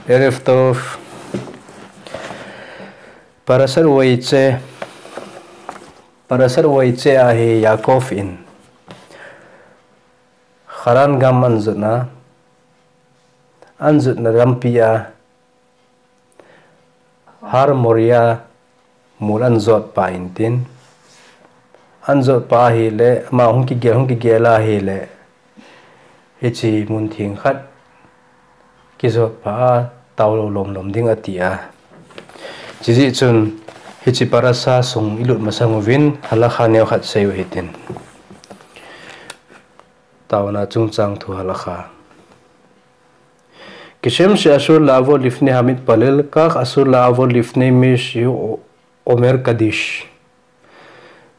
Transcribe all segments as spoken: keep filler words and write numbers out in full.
ערב טוב. פרשת ויצא, פרשת ויצא ahi Yaakov in Haran gam anjotna, anjotna lampi a Har Moria mol anjot pa intin, anjot pa ahile, ama hung kigel, hung kigel ahile, hiche mun theng khat kijot pa a, taolou lomlom ding ati a. Chujeh chun, hiche parasha sung ilut masang uvin, halakha neo khat sei u hitin. Taona chungchang thu halakha. כשם שאסור לעבור לפני המתפלל, כך אסור לעבור לפני מי שאומר קדיש.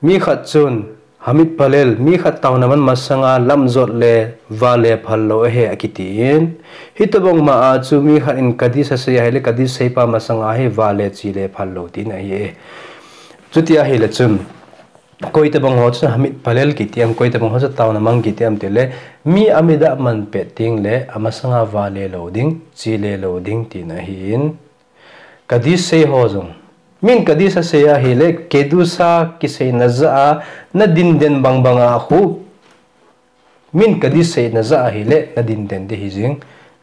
Mi khat chun, המתפלל, mi khat taona man masanga lam jot le, vale phal lou ahi akitin. Hitobang ma a chu mi khat in קדיש asei ahile, קדיש sei pa masanga hi vale chele phal lou tina ahi e. Chuti ahile chun, koitabang ho chu המתפלל kiti am, koitabang ho chu taona mang kiti am tile, mi amidah man pet tengle, amasanga vale lou ding, chele lou ding tina ahin. קדיש sei ho jong. Min קדיש asei ahile, קדושה kiseina jah a, nadin den bangbang a khu. Min קדיש seina jah ahile, nadin den ding hijing.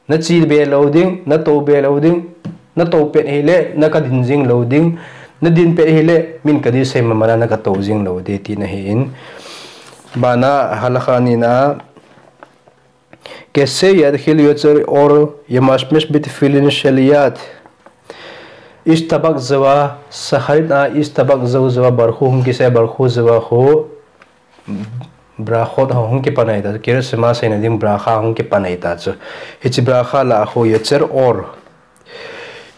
Nache be lou ding, natou be lou ding, natou pet hile, nakadin jing lou ding, nadin pet hile, min קדיש sei mamana nakatou jing lou ding tina ahin. Bana halakha nina, כשיתחיל יוצר אור ימשמש בתפילין של יד. איש טבק זבה, שחרית א איש טבק זו זבה ברחו הונגי סה ברחו זבה חו ברכות הונגי פנייתה, קריאת שמע סיינה דין ברכה הונגי פנייתה צו. היצי ברכה לה חו יוצר אור.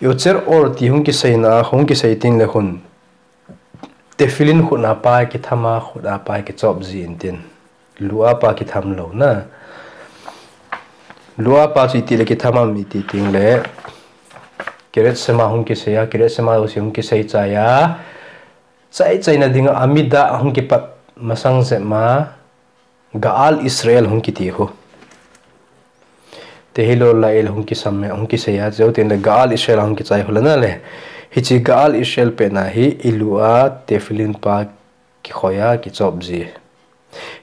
יוצר אור תי הונגי סיינה, הונגי סייטין לכון. Tefillin khut a pa kitham a, khut a pa kichop ji intin. Lu a pa kitham lou na. Lu a pa chu iti le kitham am iti ting le. Kiret sema hung kisei a, kiret sema lo si hung kisei chai a. Chai chai na ding a amida hung kipat masang sema. Gaal Israel hung kiti hu. Te hilou la el hung kisam, hung kisei a, cheu tin le Gaal Israel hung kichai hu la na le. Hichi Gaal Israel pe na hi ilu a tefillin pa kikhoi a kichop ji.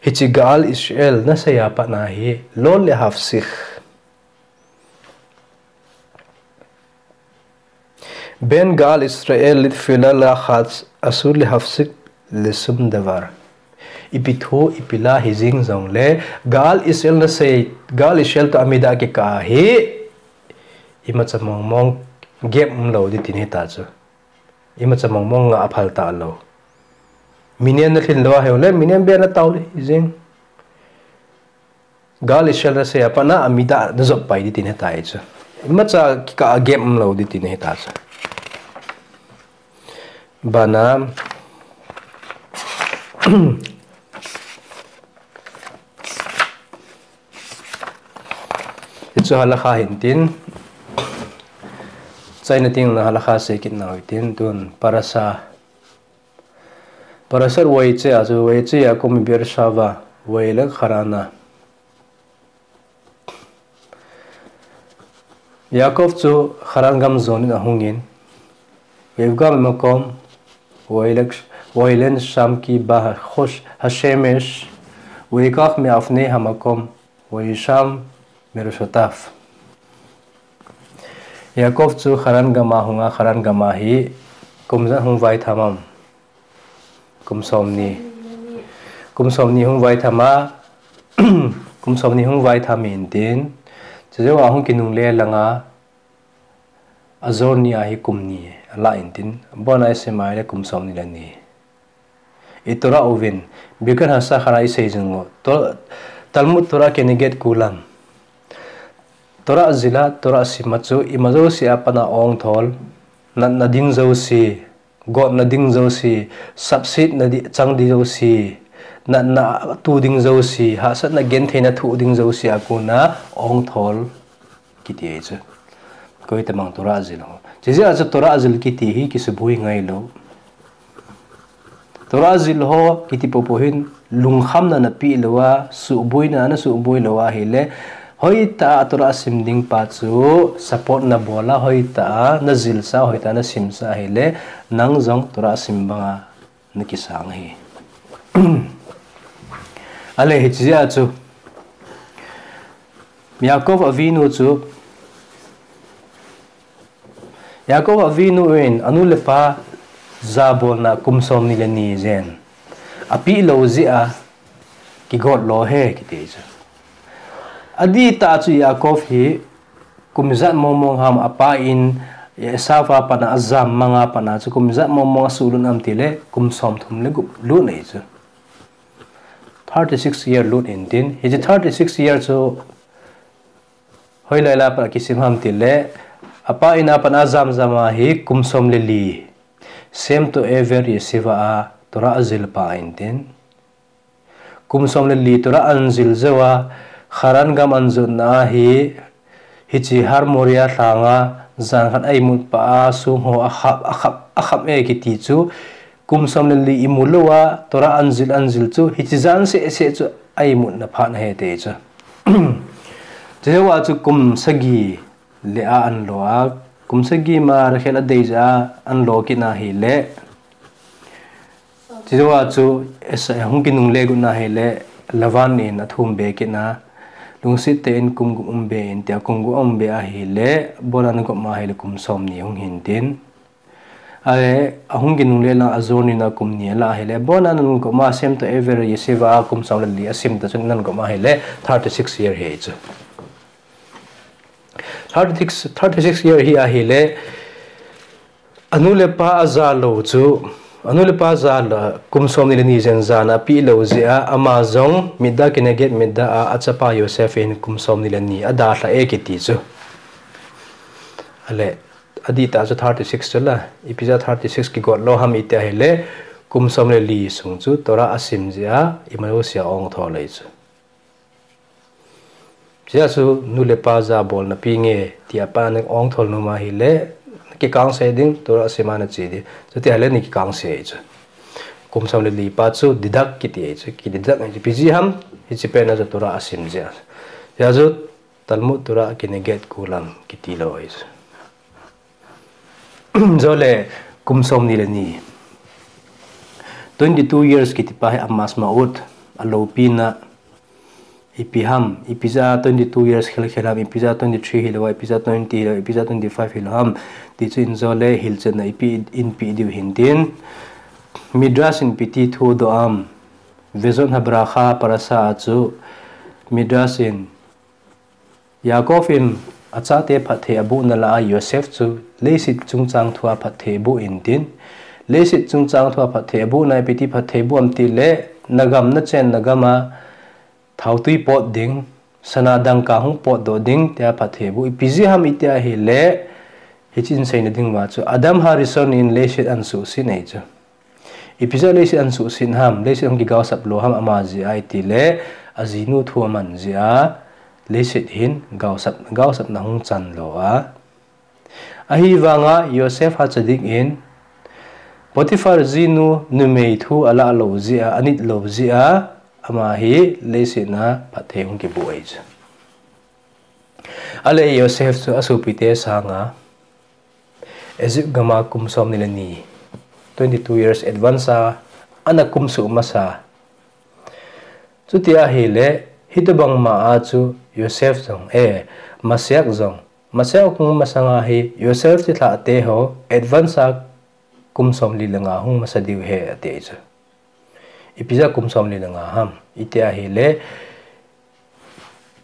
Hichi Gaal Israel na sei a pat na hi lo le hafsikh. בין גאל ישראל לתפילה אחת אסור להפסיק לשום דבר. Ipi thu, ipi la hi jing jong le, Gaal Israel na sei, Gaal Israel to amida kikah hi, imacha mong mong gep um lou di tin hi ta chu. Imacha mong mong nga aphal ta lou. Minen na thin lou a heu le, minen be na tau le hi jing. Gaal Israel na sei a pat na amida na jop pai di tin hi ta hi chu. Imacha kikah a gep um lou di tin hi ta chu. Bana. Hichu halakha hin tin. Chai na ting na halakha sei kit na hoi tin tun parasha. Parashat Vayetze a chu, Vayetze Yaakov mi Beersheva, Vayelekh Harana. Yaakov chu Haran gam jon in ahung in, ויפגע במקום, וילן שם כי בא השמש, ויקח מאבני המקום, וישם מראשותיו. Yaakov chu Haran gam a hung a, Haran gam a hi kum ijat hung vaitham am. Kum somni. Kum somni hung vaitham a, kum somni hung vaitham in tin, chujou a hung kinungle lang a, ajou ni a hi kum ni, alah in tin, abon a isei mai le kum somni le ni. I Torah uvin, Birkat Hasachar a isei jing u, Tor-, Talmud Torah Keneged Kulam. Torah jil a, Torah sim a chu, ima jouse a pat na ong thol, natna ding jouse, gotna ding jouse, sapsetna di, chang ding jouse, natna tu ding jouse, hahsatna gentheina thoh ding jouse a kon a ong thol kiti ahi chu. Koi tamang Torah jil ho. Chujeh a chu Torah jil kiti hi kisuboi ngai lou. Torah jil ho kiti popo hin lungkhamna na pe lou a, suhboina na suhboi lou a hile, Hoitah a Torah sim ding pa chu support nabol a, hoitah a najilsa, hoitah a nasimsa ahile, nang jong Torah sim banga nakisang ahi. Ale hiche jeh a chu Yaakov Avinu chu, Yaakov Avinu in anu le apa jabolna kum somni le ni jen apeh lou jeh a kigot lo ahi kiti chu. Adihtah chu Yaakov hi kum ijat mong mong ham apa in Esau a pat a ajam manga pat a chu kum ijat mong mong asuhlut ham tile kum somthum le gup lut ahi chu. Thirty six year lut intin, hiche thirty six year chu hoilai lai a pat a kisim ham tile, apa in a pat a ajam jam a hi kum som le li, Shem to Ever Yeshiva a Torah ajil pa intin, kum som le li Torah anjil jou a, Haran gam anjotna a hi, hiche Har Moria lhanga jan khat a imut pa a song ho akhap, akhap, akhap e kiti chu, kum som le li imu lou a Torah anjil, anjil chu hiche jan seh seh chu a imutna phat ahi ti chu. Chujou a chu kum sagi le a anlo a, kum sagi ma Rachel adei jeh a anlo kit na ahile, chujou a chu Esau hung kinungle got na ahile, Lavan in athum be kit na, lungset tah in kum gup um be in tia kum gup um be ahile, abon a nagop ma ahile kum somni hung hin tin. Ale, ahung kinungle lang a ajon in a kum ni alah ahile, abon a nagop ma Shem to Ever Yeshiva a kum som le li asim ta chun nagop ma ahile, thirty six year ahi chu. Thirty six, thirty six year hi ahile, anu le apa aja lou chu, anu le apa ja lou, kum somni le ni jen jana apeh lou jeh a, ama jong midah keneged midah a, achapa Yosef in kum somni le ni adalhah e kiti chu. Ale, adihtah chu thirty six chu la, ipi jeh a thirty six kigot lou ham iti ahile, kum som le li sung chu Torah asim jeh a, Emmaus a ong thol ahi chu. Chujeh a chu nu le pa jabolna pe inge, tia apa in ong thol nom ahile, kikangse ding, Torah asim a nache ding. Chuti ahile nei kikangse ahi chu. Kum som le li pa chu deduct kiti ahi chu, kideduct ahi chu. Ipi jeh ham, hiche pen a chu Torah asim jeh a. Chujeh a chu Talmud Torah keneged kulam kiti lou ahi chu. Jole kum somni le ni. Twenty two years kiti pa hi amasmaut, alopina, ipi ham, ipi jeh a twenty two years khel khel ham, ipi jeh a twenty three hilou, ipi jeh a twenty hilou, ipi jeh a twenty five hilou ham, ti chu in jole hilchetna ipi in pe diu hintin. Midrash in ipi ti thu adoh am, Vezot HaBracha parasha a chu, Midrash in, Yaakov in achate phatthei abohna lah a Yosef chu leiset chungchang thua phatthei aboh intin, leiset chungchang thua phatthei abohna ipi ti phatthei aboh am tile, nagam nachenna gam a thaotui pot ding, sana dangka hung potdoh ding, tia phatthei aboh. Ipi jeh ham iti ahile, hiche in seina ding uva chu Adam HaRishon in leiset ahin suhset ahi chu. Ipi jeh a leiset ahin suhset ham, leiset hung kigaosap lou ham ama jeh a itile, ajinu thu aman jeh a, leiset hin gaosap, gaosapna hung chan lou a. Ahivanga Yosef HaTzadik in, Potiphar jinu numei thu alah lou jeh a, anit lou jeh a, ama hi leiset a phatthei hung kiboh ahi chu. Ale Yosef chu asopite sanga, Egypt gam a kum somni le ni, twenty two years advance a, ana kumsuh masa. Chuti ahile, hitobang ma a chu Yosef jong, eh, Mashiach jong, Mashiach hung masanga hi Yosef chilhah te ho, advance a kum somli le nga hung masa diu ahi ati ahi chu. Ipi jeh a kum somli le nga ham, iti ahile,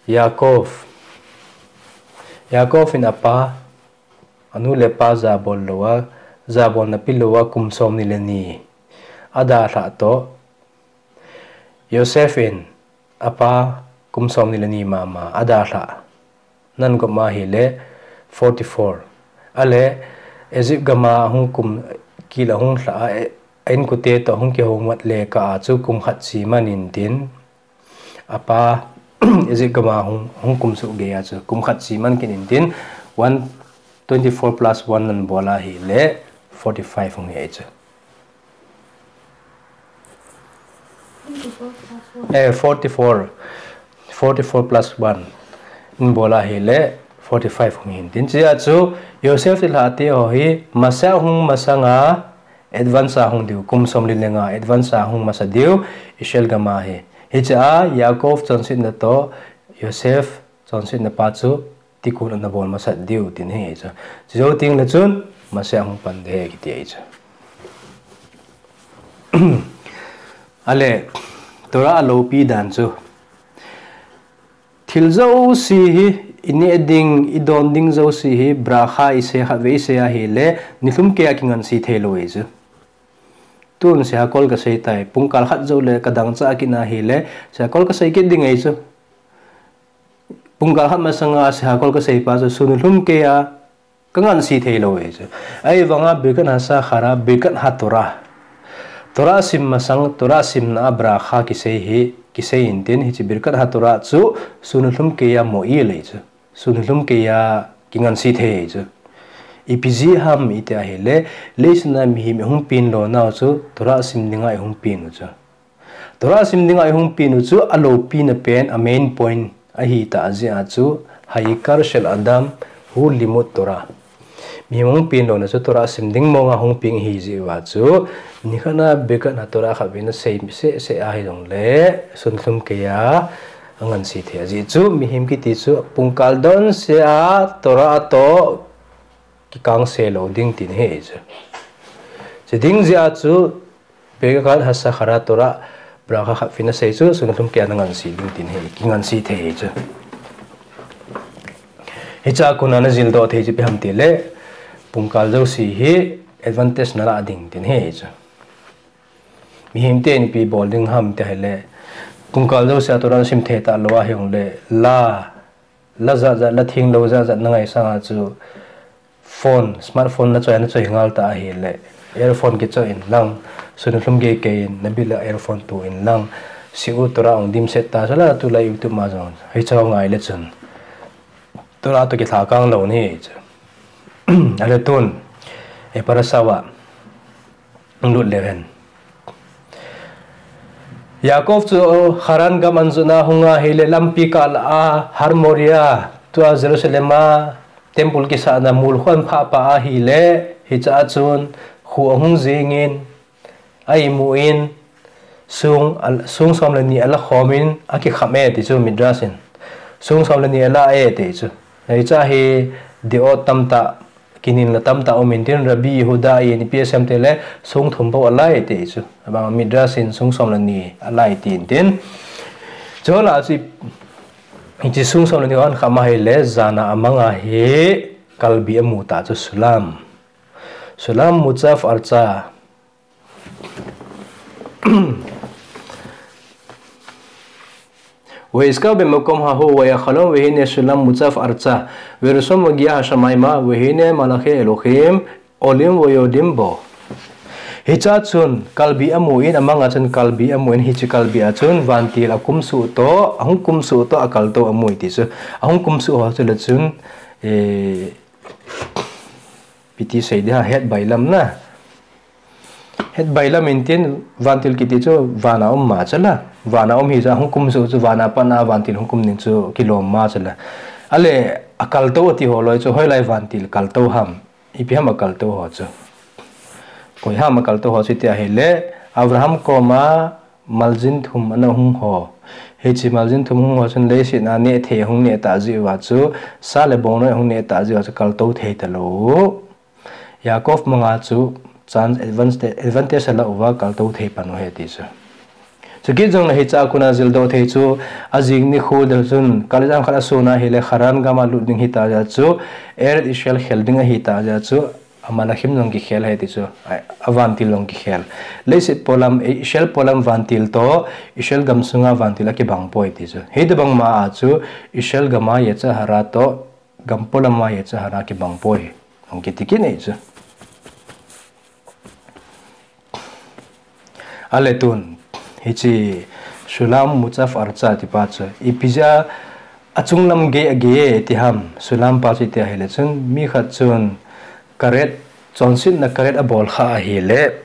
Yaakov, Yaakov in apa, anu le apa jabol lou a, jabolna pe lou a kum somni le ni adalhah toh, Yosef in apa kum somni le ni mama adalhah, nan gop ma ahile forty four. Ale Egypt gam a hung kum kil a hung lhah a, a inkote toh hung kihoumat le kah a chu kum khat che man intin, apa Egypt gam a hung, hung kumsuh gei a chu kum khat che man kit intin, one, twenty four plus one nan bol ahile forty five hung hi chu. Eh, forty four. Forty four plus one. Bol ahile forty-five hung hin tin. Chea chu Joseph thilha te ho hi masa hung masanga advance a hung diu, kum som le nga advance a hung masa diu Israel gam a hi. Hichea Yaakov chonsetna toh Joseph chonsetna pa chu tikkun ana bol masat diu tin ahi chu. Chujou teng le chun masa hung pan ding ahi kiti ahi chu. Ale, Torah a loupi dan chu, thil jouse hi, i neh ding, i don ding jouse hi, bracha i sei khat vei i sei ahile, nilhum kei a kingansi thei lou ahi chu. Tun seha kol ka sei tai, pungkal khat jou le ka dangchah kit na ahile, seha kol ka sei kit ding ahi chu. Pungkal khat masanga seha kol ka sei pa chu, sun nilhum kei a ka ngansi thei lou ahi chu. Ahivanga Birkat HaShachar, Birkat HaTorah. Torah sim masang, Torah simna a bracha kisei hi, kisei intin, hiche Birkat HaTorah chu, sun nilhum kei a mo'il ahi chu. Sun nilhum kei a kingansi thei ahi chu. Ipi jeh ham iti ahile, leiset a mihem i hung peng lona u chu, Torah sim dinga i hung peng u chu. Torah sim dinga i hung peng u chu a loupina pen a main point ahi tah jeh a chu, Ha'ikar shel Adam hu limud Torah. Mihem hung peng lona chu Torah sim ding monga hung peng ahi jeh uva chu, nikhat a Birkat HaTorah khat vei na sei seh seh ahi jongle, sun nilhum kei a angansi thei ahi chu, mihem kiti chu pungkal don seh a Torah toh kikang se lou ding tin ahi chu. Chuding jeh a chu, Birkat HaShachar a Torah bracha khat vei na sei chu, sun nilhum kei a na ngansi ding tin ahi, kingansi thei ahi chu. Hichea kona na jildoh thei chu ipi ham tile, pungkal jouse hi advantage na lah ding tin ahi chu. Mihem ten ipi bol ding ham ti ahile, pungkal jouse a Torah na sim thei talou ahi jongle, la, la jat jat, la thenglou jat jat na ngaisang a chu, phone, smartphone na choi, na choi ngal ta ahile, earphone kichoi in lang, sun nilhum kei kei in, na bil a earphone tu in lang, shiur Torah hung dimset ta, sala tulai YouTube ma jong, hiche ngai le chun, Torah toh kilha kang lou ahi chu. Ale tun, e parasha uva, lut leu hen. Yaakov chu Haran gam ahin jot na hung ahile lampi kah lah a Har Moriah, tua Jerusalem a temple kisahna mol khu ahin phah pah ahile, hichea chun khu ahung jing in, a imu in, song, song som le ni ala khom in, akikham e ti chu Midrash in. Song som le ni ala e ti chu. Hichea hi deot tamtah, kinelna tamtah um intin, Rabbi Yehuda in ipi asei em tile, song thum bou alai ti chu. Abang Midrash in song som le ni alai ti intin. Chule chu, hiche song som le ni ahin kham ahile, jan a amang a hi kalbi amu ta chu sulam. Sulam mutzav artza. וישכב במקום ההוא, ויחלום, והנה סולם מוצב ארצה, וראשו מגיע השמימה, והנה מלאכי אלוהים עולים ויורדים בו. Hichea chun kalbi amu in, amang a chun kalbi amu in, hiche kalbi a chun vantil akum suh toh, ahung kum suh toh, akaltou amu e ti chu. Ahung kum suh ho chu le chun, eh, ipi ti sei ding ham, het bailam na. Het bailam intin, vantil kiti chu vana um ma chu la. Vana um hi chu ahung kum suh chu vana pat a vantil hung kum ding chu kilom ma chu la. Ale, akaltou ati ho loi chu hoilai vantil kaltou ham. Ipi ham akaltou ho chu. Koi ham akaltou ho chu ti ahile, Abraham koma maljin thum ana hung ho. Hiche maljin thum hung ho chun leiset a neh thei ahung neh ta jeh uva chu, sa le bongnoi ahung neh ta jeh uva chu kaltou thei talou. Yaakov manga chu chance advance, advantage ala uva kaltou thei pan u ahi ti chu. Chukit jongle hichea kona jildoh thei chu, ajing nikho deu chun, kal ijat ham khat asun ahile Haran gam a lut ding ahi ta jeh chu, Eretz Israel khel ding ahi ta jeh chu, amalachim jong kikhel ahi ti chu, a, avantil jong kikhel. Leiset polam, Israel polam vantil toh, Israel gam sunga vantil akibang poi ti chu. Hitobang ma a chu, Israel gam a Yetzer Hara toh, gam polam a Yetzer Hara kibang poi. Jong kiti kit e chu. Ale tun, hiche Sulam Mutzav Artza ti pa chu, ipi jeh a achung lam gei agei e ti ham, Sulam pa chu ti ahile chun, mi khat chun karet, chonsetna karet abol kha ahile,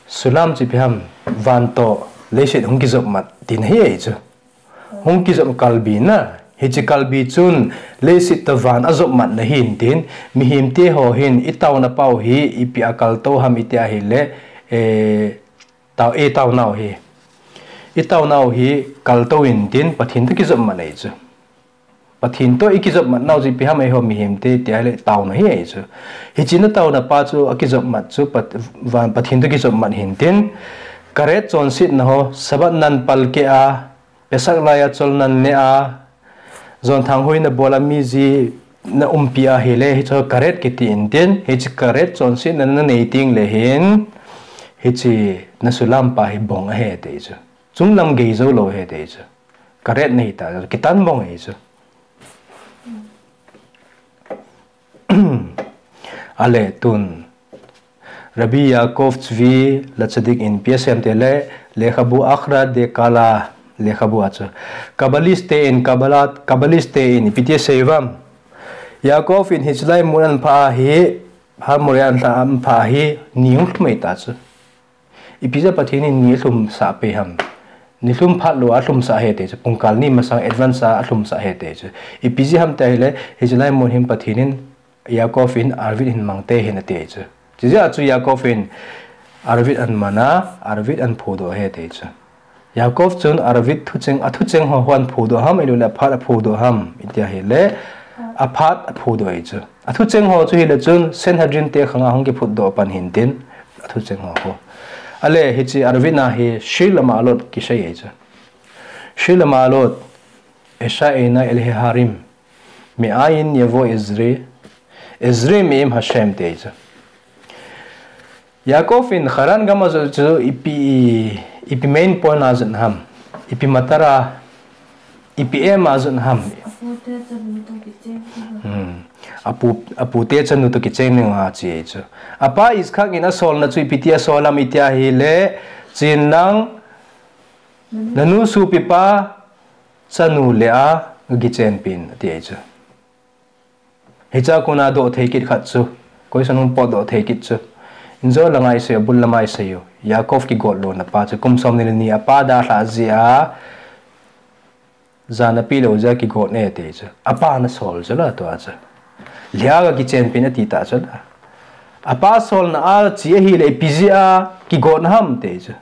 Sulam chu ipi ham, van toh leiset hung kijop mat tina ahi chu. Hung kijop kalbi na, Hiche kalbi chun leiset toh van ajopmat na hintin, mihemte ho hin i taona pau hi ipi a kaltou ham iti ahile, eh, tao, i taonau hi, i taonau hi kaltou intin Pathen toh kijopmat ahi chu. Pathen toh i kijopmat nau chu ipi ham eiho mihemte tia le taona hi ahi chu. Hiche na taona pa chu akijopmat chu Pat-, van Pathen toh kijopmat hintin, karet chonsetna ho, Sabbath nan palkeh a, Pesach laiya chol nan ne a, jonthang hui na bol a mi ji na umpi ahile, hichu karet kiti intin, hiche karet chonsetna na nei tengle hin, hiche na sulam pa hi bong ahi ti chu. Chunglam gei jou lou ahi ti chu. Karet na hita, kitan bong ahi chu. Ale tun Rabbi Yaakov Tzvi Latzadik in ipi asei ham tile, lekhabu Akra de Kala lekhabu a chu, Kabbalist te in Kabbalat, Kabbalist te in ipi ti asei uvam? Yaakov in hiche lai mun ahin phah ahi, Har Moriah ahin phah ahi, ni hung lhum ahi ta chu. Ipi jeh a Pathen in ni alhumsah peh ham? Ni lhum phat lou a alhumsah ahi ti chu, pungkal ni masang advance a alhumsah ahi ti chu. Ipi jeh ham ti ahile, hiche lai mun hin Pathen in, Yaakov in Arvit hin mang te hen ati chu. Chujeh a chu Yaakov in Arvit ahin man a, Arvit ahin phudoh ahi ti chu. Yaakov chun Arvit thucheng, athucheng ho, ho ahin phudoh ham, ahilouleh aphat aphudoh ham iti ahile, aphat aphudoh ahi chu. Athucheng ho chu hile chun Sanhedrin te khang a hung kiphutdoh pan hintin, athucheng ho khu. Ale hiche Arvit na hi Shir Lama'alot kisei ahi chu. Shir Lama'alot, Esha Einai El Heharim, Me'ayin Yavo Ezri, Ezri Me'im Hashem ti ahi chu. Yaakov in Haran gam a ajot chu ipi, ipi main point a ajot ham? Ipi matara, ipi aim a ajot ham? Apute chanu toh kicheng. Hmm. Apu, apute chanu toh kicheng ninga che chu. Apa Yitzhak in asolna chu ipi ti asol ham iti ahile, chen lang, nanu sopipa chanu Leah a gakichenpi in ati ahi chu. Hiche a kona doh thei kit khat chu, question hung potdoh thei kit chu. Injo langa isei u, abul lama isei u. Yaakov kigot lona pa chu, kum somni le ni apa dalhah jeh a, jana pelou jeh a kigot e ti chu. Apa ana sol chu la tua chu. Leah a gakichenpi in ati ta chu la. Apa solna a che ahile ipi jeh a kigot ham ti chu.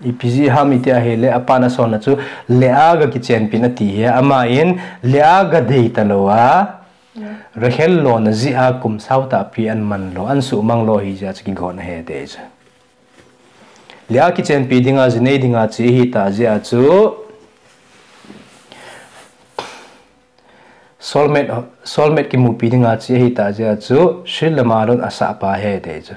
Ipi jeh ham iti ahile, apa ana solna chu Leah a gakichenpi in ati hi, ama in Leah a gadei talou a, Rachel lona jeh a kum sao tahpi ahin man lou, ahin suhmang lou ahi jeh a chu kigot ahi ti chu. Leah a kichenpi dinga, jinei dinga che ahitah jeh a chu, soulmate, soulmate kimupi dinga che ahitah jeh a chu, Shir Lama'alot asah pa ahi ti chu.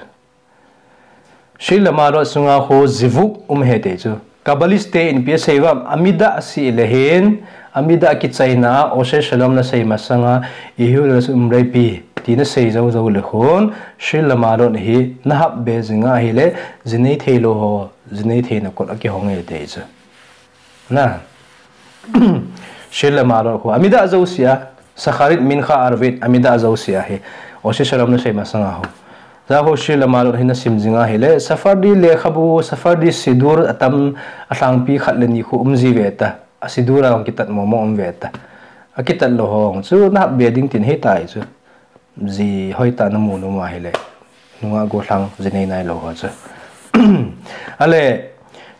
Shir Lama'alot sunga khu zivug um ahi ti chu. Kabbalist te in ipi asei uvam, Amidah asei le hin, Amidah kichaina a, Oseh Shalom nasei masanga, Ihu Lesu Umreipi, ti nasei jou jou le khun, Shir Lama'alot hi, nahap be jinga ahile, jinei theilou ho, jinei theina kot akihong e ti chu. Na. Shir Lama'alot khu. Amidah jouse a. Shacharit, Mincha, Arvit. Amidah jouse a hi. Oseh Shalom nasei masanga khu. Jeh khu Shir Lama'alot hi nasim jinga ahile. Sephardi lekhabu, Sephardi Siddur atam alhangpi khat le ni khu um ji ve ta. A Siddur a hung kitat momo um ve ta. Akitat lou ho chu nahap be ding tin ahi tai chu. Ji hoitah namu nom ahile, nungah gollhang jinei nailou ho chu. Ale,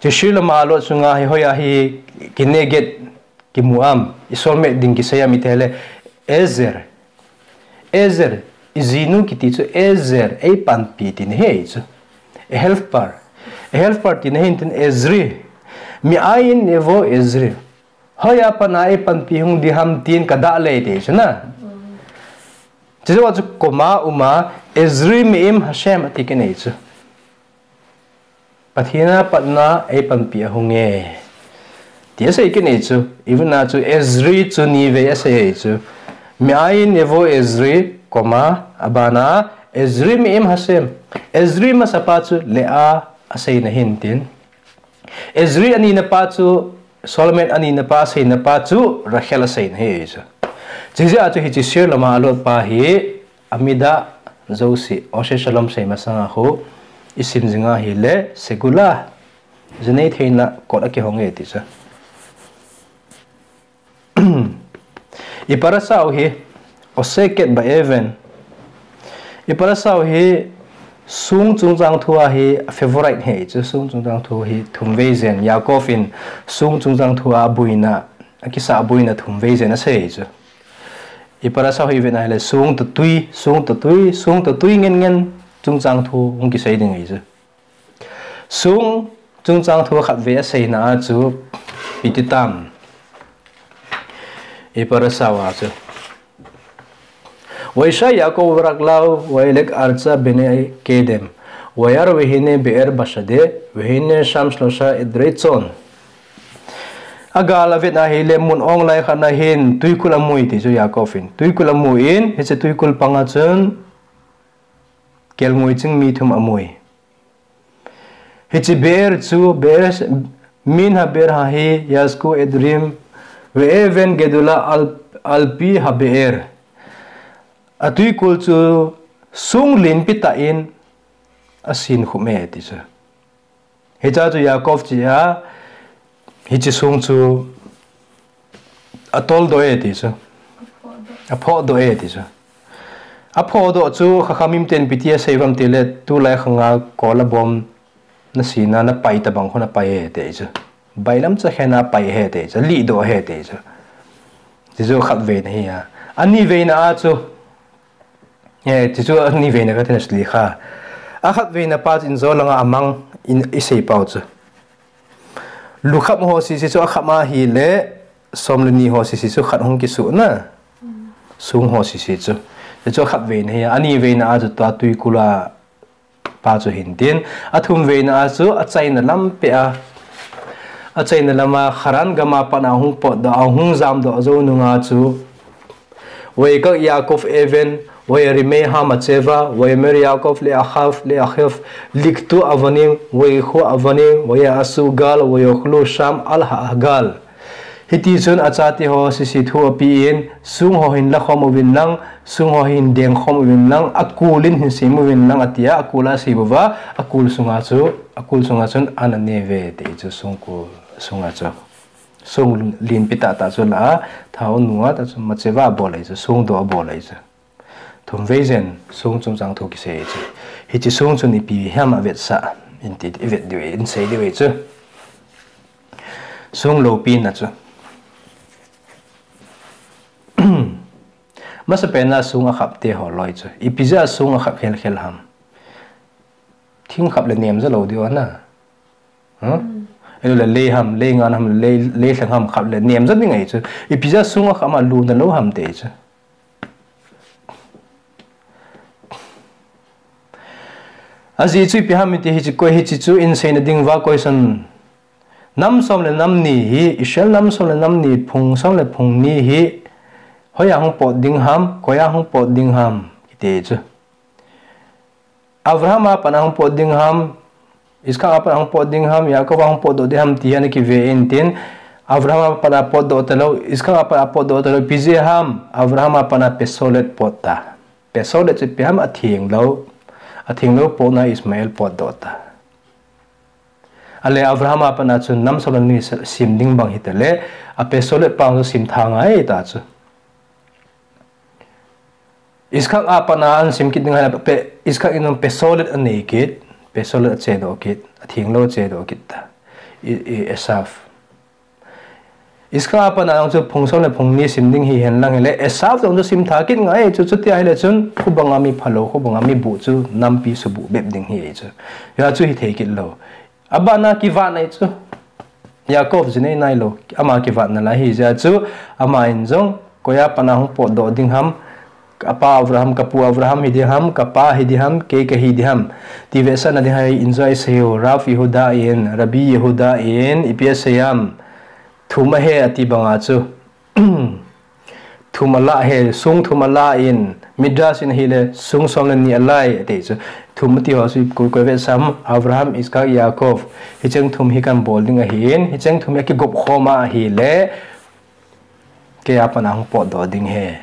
chu Shir Lama'alot sunga hi hoiya hi kineged kimu am, i soulmate ding kisei am iti ahile, Ezer. Ezer, i jinu kiti chu Ezer, eipanpi tina ahi chu. A helper. A helper tina ahin tin Ezri. Me'ayin yavo Ezri. Hoiya pat a eipanpi hung ding ham tin kadah le ti chu na. Chujou a chu comma uma, Ezri Me'im Hashem ati kit ahi chu. Pathen a pat a eipanpi ahung e. Ti asei kit ahi chu. Ivun a chu Ezri chu nivei asei ahi chu. Me'ayin yavo Ezri, comma, abana, Ezri Me'im Hashem. Ezri masapa chu Leah a aseina ahin tin. Ezri anina pa chu, soulmate anina pa, aseina pa chu, Rachel aseina ahi chu. Chujeh a chu hiche Shir Lama'alot pa hi, Amidah jouse, Oseh Shalom sei masanga khu, isim jinga ahile, Segula, jinei theina kot akihong e ti chu. I parasha u hi, Oseket Ba'aven. I parasha u hi, song chungchang thu a hi favorite ahi chu, song chungchang thu hi thumvei jen, Yaakov in song chungchang thu a boina, akisa boina thumvei jen asei chu. I parasha u hi vetna hile song toh tui, song toh tui, song toh tui ngen ngen chungchang thu hung kisei ding ahi chu. Song chungchang thu khatvei aseina a chu ipi ti tam. I parasha u a chu. וישב יעקב ברגליו וילך ארצה בין קדם, וירא והנה באר בשדה, והנה שם שלשה עדרי צאן. Agal avetna hile mun ong lai khat na hin tuikul amu e ti chu Yaakov in. Tuikul amu in, hiche tuikul panga chun kelngoi ching mi thum amu e. Hiche Beer chu, Beer, min ha Beer ha hi, Yashku Edrim, Ve'even Gedula al, Alpi ha Beer. Atuikul chu song lenpi tah in asin khum e ti chu. Hicha chu Yaakov chea, hiche song chu atoldoh e ti chu. Aphohdoh e ti chu. Aphohdoh chu Chachamim ten ipi ti asei uvem tile, tulai khanga kola bom nasina napai tabang khu napai e ti chu. Bailam chakhen a pai e ti chu. Lihdoh e ti chu. Ti chu khatveina hi a. Aniveina a chu. E, ti chu aniveina katina sli kha. Akhatveina pa chu injo langa amang in isei pau chu. Lukham ho sisi chu akham ahile, som le ni ho sisi chu khat hung kisuh na. Song ho sisi chu. Ti chu khatveina hi a. Aniveina a chu tua tuikul a pa chu hin tin. Athumveina a chu achaina lam peh a. Achaina lama Haran gama pat a hung potdoh, ahung jamdoh jou nunga chu. ויקח יעקב אבן, וירימה המצבה, ויאמר יעקב לאחיו, לאחיו, לקטו אבנים, ויקחו אבנים, ויעשו גל, ויאכלו שם על הגל. Hiti chun achate ho sisi thu apen, song ho hin lakhom uvin lang, song ho hin dengkhom uvin lang, akul in hin sem uvin lang atia, akul a asei uva, akul sunga chu, akul sunga chun ana ne uve ti chu songkul sunga chu. Song lenpi tah tah chu la a, thao nua tah chu matseva abol ahi chu, song doh abol ahi chu. Thumvei jen song chungchang thu kisei chu. Hiche song chun ipi ham avetsah in ti, ivet diu, insei diu ahi chu. Song loupina chu. Masapen a song akhap te ho loi chu. Ipi jeh a song akhap khel khel ham. Thing khap le nem ja lou diu ana. Huh? Elo le lei ham, lei ngan ham, lei, lei lheng ham khap le nem ja ding ahi chu. Ipi jeh a song akhap ma luna lou ham ti chu. Ajeh chu ipi ham iti hiche koi hiche chu inseina ding uva koi san. Nam som le nam ni hi, Israel nam som le nam ni, phung som le phung ni hi, hoiya hung pot ding ham, koiya hung pot ding ham, kiti chu. Abraham a pat a hung pot ding ham, Iskak a pat a hung pot ding ham, Yaakov a hung potdoh ding ham, ti hi ana kive in tin, Abraham a pat a potdoh talou, Iskak a pat a potdoh talou, ipi jeh ham, Abraham a pat a pesolet pot ta. Pesolet chu ipi ham, atheng lou, atheng lou potna Ismael potdoh ta. Ale Abraham a pat a chun nam som le ni sem ding bang hita le, a pesolet pang chu sem tha ngai ta chu. Iskak a pat a ana sem kit ding ahile, pe, Iskak in jong pesolet anei kit, pesolet achedoh kit, atheng lou achedoh kit ta. I, i, Esav. Iskak a pat a jong chu phung som le phung ni sem ding hihen lang hile, Esav jong chu sem tha kit ngai chu, chuti ahile chun, khubang a mi phalou, khubang a mi buh chu, nampi subuh bep ding hi chu. Hia chu hithei kit lou. Abana kivat nai chu. Yaakov jinei nailou. Ama kivat nalai ahi jeh chu. Ama in jong, koiya pat a hung potdoh ding ham. Apa Abraham, kapu Abraham hi ding ham, kapa hi ding ham, kei kahi ding ham. Ti vetsahna ding ahi in jong isei u, Rav Yehuda in, Rabbi Yehuda in, ipi asei ham. Thum ahi ati banga chu. Thum alah ahi, song thum alah in, Midrash in ahile, song som le ni alah e, ati chu. Thum ati ho chu koi koi vetsah ham, Abraham, Iskak, Yaakov. Hicheng thum hi kabol ding ahin, hicheng thum hi akigop khom a ahile, keiya pat a hung potdoh ding ahi,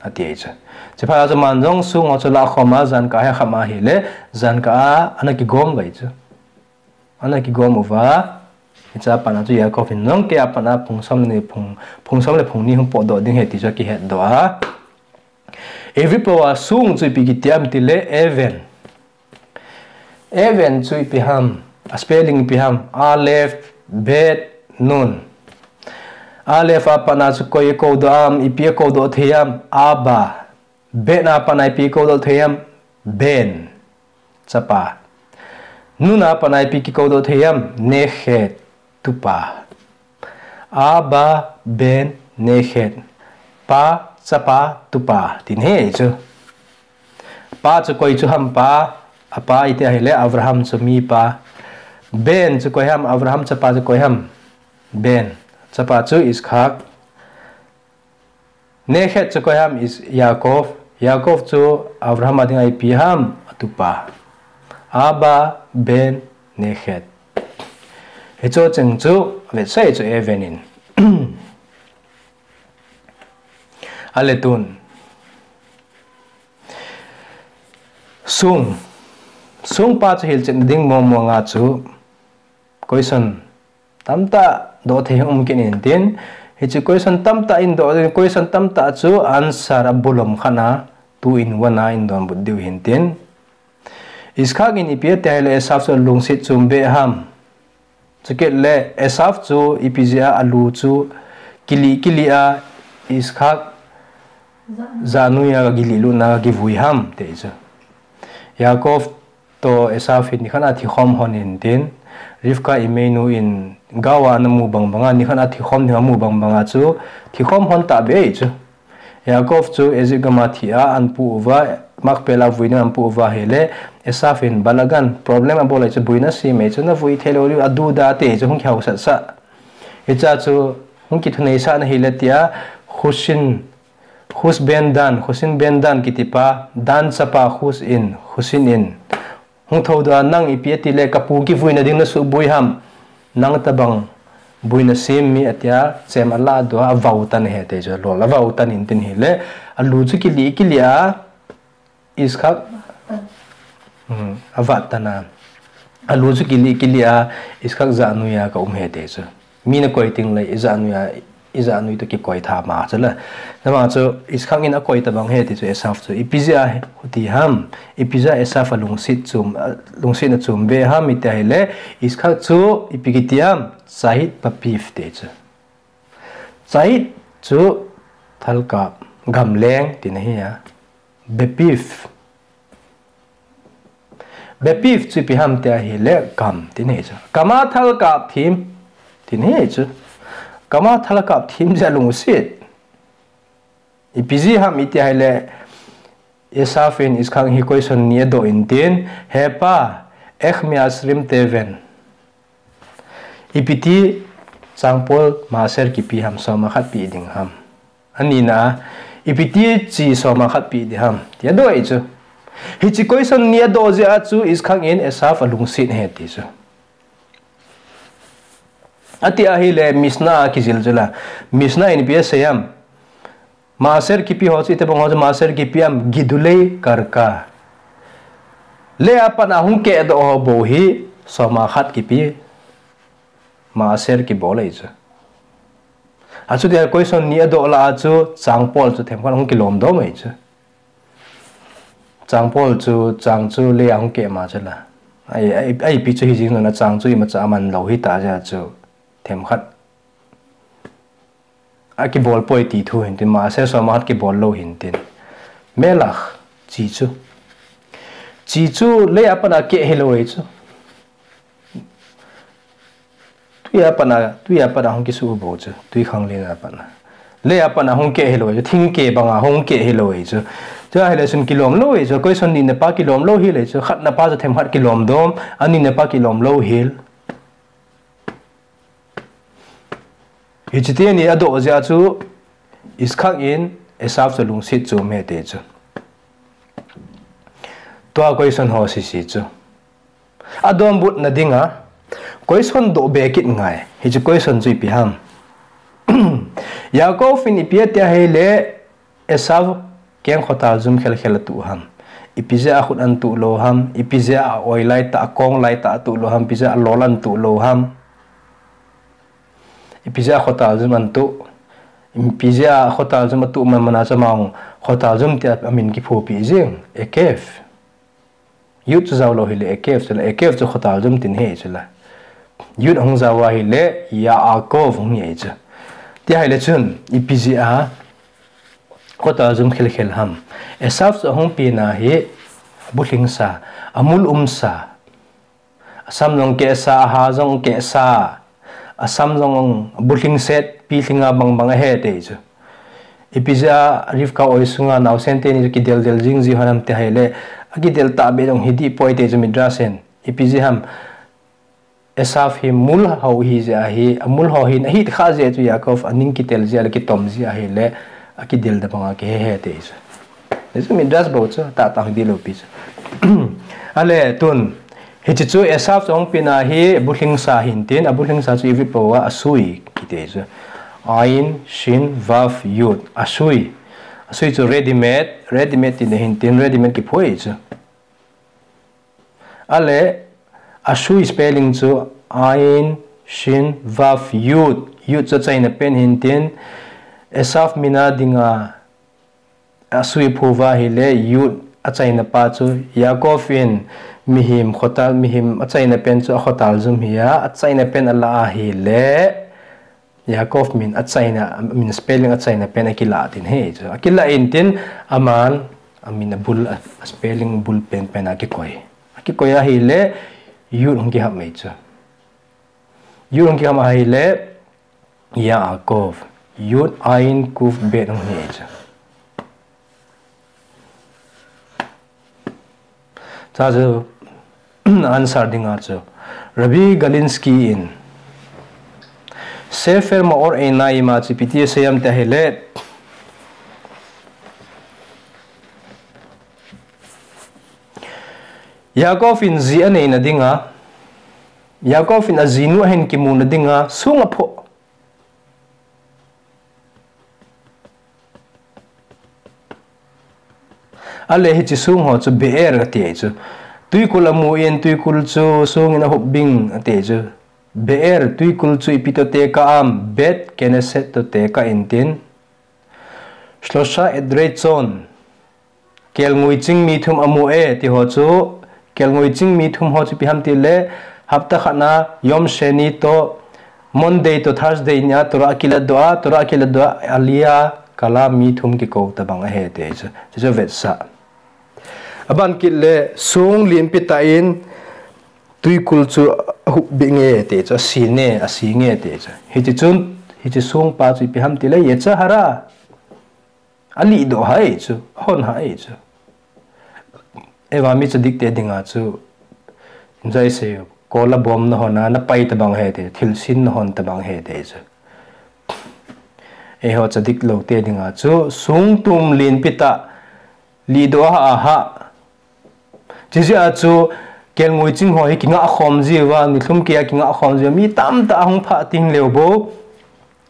ati chu. Chuphat a chu aman jong song ho chu alah khom a, jan kah hi akham ahile, jan kah a ana kigom uve chu. Ana kigom uva, Hiche a pat na chu Yaakov in nang kei a pat na phung som le ni phung, phung som le phung ni hung potdoh ding ahi ti chu akihetdoh a. Hebrew pao a sung chu ipi kiti ham itile even. Even chu ipi ham, a spelling ipi ham, Aleph, Bet, Nun. Aleph a pat na chu koi akou doh ham, ipi akou doh thei ham, Abba. Bet a pat na ipi akou doh thei ham, Ben. Chapa. Nun a pat na ipi kikou doh thei ham, Nekhet, tupa. Abba, Ben, Nekhet. Pa, chapa, tupa. Tin ahi chu. Pa chu koi chu ham pa, apa iti ahile Abraham chu mi pa. Ben chu koi ham, Abraham chapa chu koi ham. Ben. Chapa chu Yitzchak. Nekhet chu koi ham is Yaakov. Yaakov chu Abraham a dinga ipi ham, atupa. Abba, Ben, Nekhet. Hiche cheng chu, vetsah chu even in. Ale tun. Sung. Sung pa chu hilchetna ding mong mong a chu. Question tamtah doh thei um kit in tin. Hiche question tamtah in doh, question tamtah chu answer a bulom khat na, two in one a in donbut diu hin tin. Yitzchak in ipi ati ahile Esav chu lungset chom be ham. Chukit le Esav chu ipi jeh a alu chu kilih kilih a Yitzchak jahnuia kagilih lutna kivui ham ti chu. Yaakov toh Esav in nikhat a thikhom hon in tin, Rivka Imeinu in gao a ana mu bang banga, nikhat a thikhom ding amu bang banga chu, thikhom hon tahbeh ahi chu. Yaakov chu Egypt gam a thi a, ahin pu uva, Makpela vui ding ahin pu uva ahile, Esav in balagan, problem abol ahi chu, boina sem ahi chu, navui thei lou diu, aduda ti chu, hung kihaosat sah. Hiche a chu, hung kithuneisah na ahile tia, Husin, Hus ben Dan, Husin ben Dan kitipa, Dan chapa Hus in, Husin in. Hung thoudoh a nang ipi ati le kapu kivuina ding nasuhboi ham. Nang tabang boina sem mi atia, chem alah doh a, avau tan ahi ti chu, lol avau tan in tin ahile, alu chu kilih kilih a, Yitzchak, hmm, avat tan a. Alu chu kilih kilih a, Yitzchak jahnuia kaum ahi ti chu. Mi nakoi teng le, ijahnui a, ijahnui toh kikoi tha ma chu la. Nama chu, Yitzchak in akoi tabang ahi ti chu Esav chu. Ipi jeh a, ti ham. Ipi jeh a Esav alungset chom, a, lungsetna chom be ham iti ahile. Yitzchak chu, ipi kiti ham. Tza'it bepiv ti chu. Tza'it chu, thalkap, gamleng, tina ahi a. Bepiv. Bepiv chu ipi ham tia ahile kam, tina ahi chu. Kam a thalkap them, tina ahi chu. Kam a thalkap them jeh a lungset. Ipi jeh ham iti ahile, Esav in Yitzchak hi question ni adoh in tin, He pa, איך מעשרים תבן. Ipi ti changpol maaser kipe ham, som a khat pe ding ham. Anina, ipi ti chi som a khat pe ding ham. Ti adoh ahi chu. Hiche question ni adoh jeh a chu Yitzchak in Esav alungset ahi ti chu. Ati ahile Mishnah a kijil chu la. Mishnah in ipi asei ham. Maaser kipe ho chu, itobang ho chu maaser kipe ham, גידולי קרקע. Lei a pat a hung kehdoh ho bou hi, som a khat kipe, maaser kibol ahi chu. Achuti a question ni adoh lah a chu, changpol chu themkhat hung kilom dom ahi chu. Changpol chu, chang chu lei a hung keh ma chu la. Ai, ai, ipi chu hijing jong a chang chu imacha aman lou hita jeh a chu, themkhat. Akibol poi ti thu hin tin, maaser som a khat kibol lou hin tin. Melach, chi chu. Chi chu lei a pat a keh hilou ahi chu. Tui a pat a, tui a pat a hung kisuh bou chu. Tui khanglen a pat a. Lei a pat a hung keh hilou ahi chu. Thingkeh bang a hung keh hilou ahi chu. Chu ahile chun kilom lou ahi chu. Question nina pa kilom lou hel ahi chu. Khatna pa chu themkhat kilom dom. Anina pa kilom lou hel. Hiche teni adoh jeh a chu Yitzchak in Esav chu lungset chom ahi ti chu. Tua question ho sese chu. Adonbutna dinga question doh be kit ngai. Hiche question chu ipi ham. Yaakov in ipi ati ahile Esav keng khotal jum khel khel atuh ham. Ipi jeh a akhut atuh lou ham. Ipi jeh a aoi lai tah, akong lai tah atuh lou ham. Ipi jeh a alol atuh lou ham. Ipi jeh a khotal jum atuh. Ipi jeh a khotal jum atuh man man a chu amang khotal jum tia amin kiphupi jing. Ekev. Yud chu jao lou hile Ekev chu la, Ekev chu khotal jum tin ahi chu la. Yud ahung jao ahile Yaakov hung hi chu. Tia ahile chun, ipi jeh a khotal jum khel khel ham. Esav chu ahung pen a hi, abulhingsa, amul umsa, asam jong kehsa, aha jong kehsa, asam jong bulhing set, pilhing a bang bang ahi ti chu. Ipi jeh a Rivka oi sunga naosen teni chu kidel del jing ji ham ti ahile, akidel tahbeh jong hi dih poi ti chu Midrash in. Ipi jeh ham, Esav hi mul ho ahi jeh ahi, amul ho hin ahi kha jeh chu Yaakov aning kitel jeh a le kitom jeh ahile, akidel da bang a kihe he ti chu. Ti chu Midrash bou chu, tah tah hi dih lou pi chu. Ale tun, hiche chu Esav chu ahung pen a hi, bulhingsa hin tin, abulhingsa chu Ivrit bou a asui kiti chu. Ain, Shin, Vav, Yud, asui. Asui chu ready made, ready made tin hin tin, ready made kiphu ahi chu. Ale, asui spelling chu Ain, Shin, Vav, Yud. Yud chu achaina pen hin tin, Esav min a dinga asui phu uva ahile, Yud achaina pa chu Yaakov in mihem khotal, mihem achaina pen chu akhotal jum hi a, achaina pen ala ahile, Yaakov min achaina, min spelling achaina pen akilah tin ahi chu. Akilah in tin, aman, amin abul, a, a spelling bul pen pen a akikoi. Akikoi ahile, Yud hung kiham ahi chu. Yud hung kiham ahile, Yaakov. Yud Ain Kuf Bet hung hi ahi chu. Cha chu, answer dinga chu, Rabbi Galinsky in Sefer Maor Einayim a chu ipi ti asei em ti ahile, Yaakov in ji aneina dinga, Yaakov in ajinu ahin kimuna dinga song aphoh. Ale hiche song ho chu Be'er ati ahi chu. Twikul amu in, twikul chu song in ahup bing ati ahi chu. Be'er, twikul chu ipi toh tekah am, Bet Keneset toh tekah in tin. Shlosha Edrei Chon. Kelngoi ching mi thum amu e, ti ho chu, kelngoi ching mi thum ho chu ipi ham ti le, hapta khat na, Yom Sheni toh, Monday toh Thursday ni a, Torah akiladoh a, Torah akiladoh a, Aliyah kal a mi thum kikou tabang ahi ti chu, chu chu vetsah. Aban kit le, song lenpi tah in, twikul chu ahup bing e ti chu, asin e, asin e ti chu. Hiche chun, hiche song pa chu ipi ham ti le, Yetzer Hara. Alihdoh hai chu, ahon hai chu. Eiva mi tzadik te dinga chu, injai se, kola bom nahon a, napai tabang ahi ti, thilsin nahon tabang ahi ti chu. Eiho tzadik lou te dinga chu, song tum lenpi tah, lihdoh aha aha. Chijeh a chu, kelngoi ching ho hi kingah khom jiuva, nilhum kei a kingah khom jiuva, mi tamtah ahung phah teng leu bou,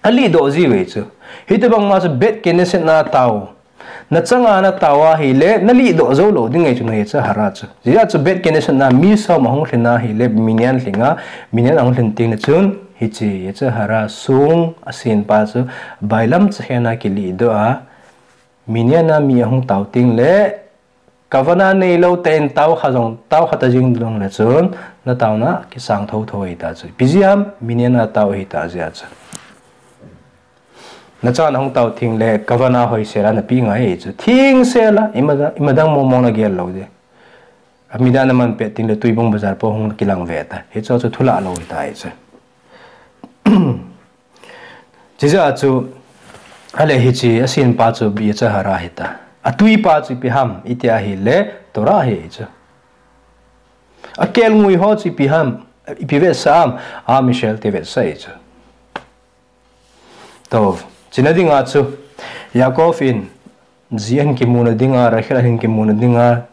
alihdoh jiuve chu. Hitabang ma chu Bet Keneset na tao. Nachanga natao ahile, nalihdoh jou lou ding ahi chu, na Yetzer Hara chu. Chijeh a chu Bet Keneset na mi som ahung lhin ahile, minyan lhinga, minyan ahung lhin teng le chun, hiche Yetzer Hara song asen pa chu, bailam chakhen a kilihdoh a, minyan a mi ahung tao teng le, Kavana neilou tah in tao kha jong, tao kha ta jing jong le chun, nataona kisang thotho ahi ta chu. Ipi jeh ham, minyan a tao ahi ta jeh a chu. Nachan ahung tao teng le, kavana hoisel a napeh ngai ahi chu. Thengsel a, ima, ima dang mong mong nagel lou ding. Amida naman pet teng le, Tuibung bazar po hung kilang ve ta. Hichu chu thulah lou ahi ta ahi chu. Chijeh a chu, ale hiche, asen pa chu Yetzer Hara ahi ta. Atwi pa chu ipi ham, iti ahile, Torah ahi chu. Akelngoi ho chu ipi ham, ipi vetsah am, Am Yisrael ti vetsah ahi chu. Tov, chuna dinga chu, Yaakov in, ji ahin kimuna dinga, Rachel ahin kimuna dinga,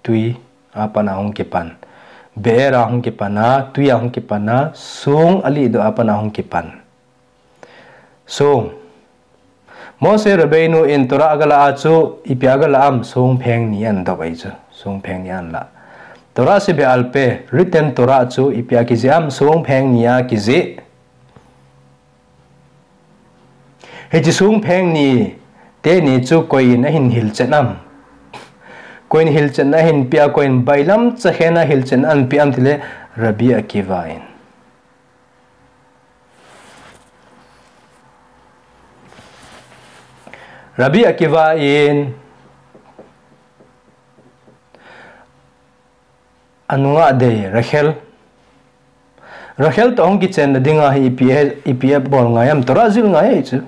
twi a pat a hung kipan. Be'er a hung kipan a, twi a hung kipan a, song alihdoh a pat a hung kipan. Song. Moshe Rabbeinu in Torah agalah a chu, ipi agalah am, song pheng ni ahin doh ahi chu, song pheng ni ahin lah. Torah shebe'al peh, written Torah chu, ipi a kijih am, song pheng ni a kijih. Hiche songpheng ni teni chu koiyin ahin hilchen am? Koiyin hilchen ahin peh a, koiyin bailam chakhen a hilchen ahin peh am tile Rabbi Akiva in. Rabbi Akiva in anungah dei Rachel. Rachel toh hung kichenna dinga hi ipi, ipi abol ngai am? Torah jil ngai ahi chu.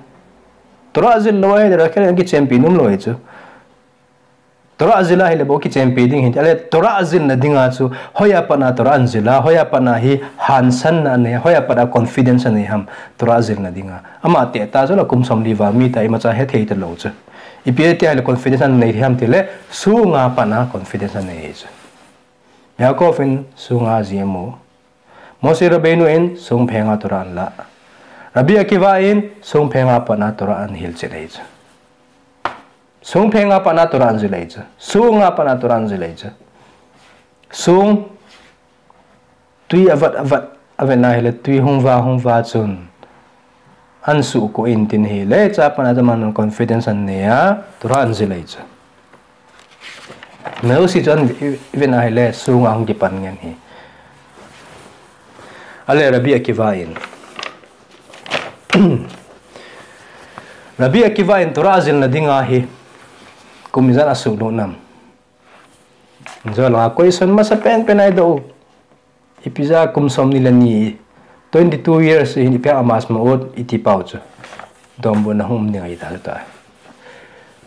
Torah jil lou ahile Rachel in kichenpi nom lou ahi chu. Torah jil ahile bou kichenpi ding ahi. Ahile Torah jilna dinga chu hoiya pat a Torah anjil a, hoiya pat a hi hansanna anei, hoiya pat a confidence anei ham Torah jilna dinga? Ama teh tah chu la kum somli val mi tah imacha hethei talou chu. Ipi tia ahile confidence anei ham tile songa pat a confidence anei chu. Yaakov in songa ji amu. Moshe Rabbeinu in songpheng a Torah anla. Rabbi Akiva in songpheng a pat a Torah ahin hilchen ahi chu. Songpheng a pat a Torah ahin jil ahi chu. Songa pat a Torah ahin jil ahi chu. Song tui avat avat avet na hile tui hung va hung va chun ahin suhkoh in tin hile, chua pat a chu aman confidence anei a, Torah ahin jil ahi chu. Meusi chun i, i vet na hile, songa hung kipan ngen ahi. Ahile Rabbi Akiva in. Rabbi Akiva in Torah jilna dinga hi kum ijat asuhlut nam? Jolanga question masa penpen ahi doh. Ipi jeh a kum somni le ni, twenty-two years hin ipi ham a mas ma ut iti pau chu. Donbutna hung um ding ahi ta ta.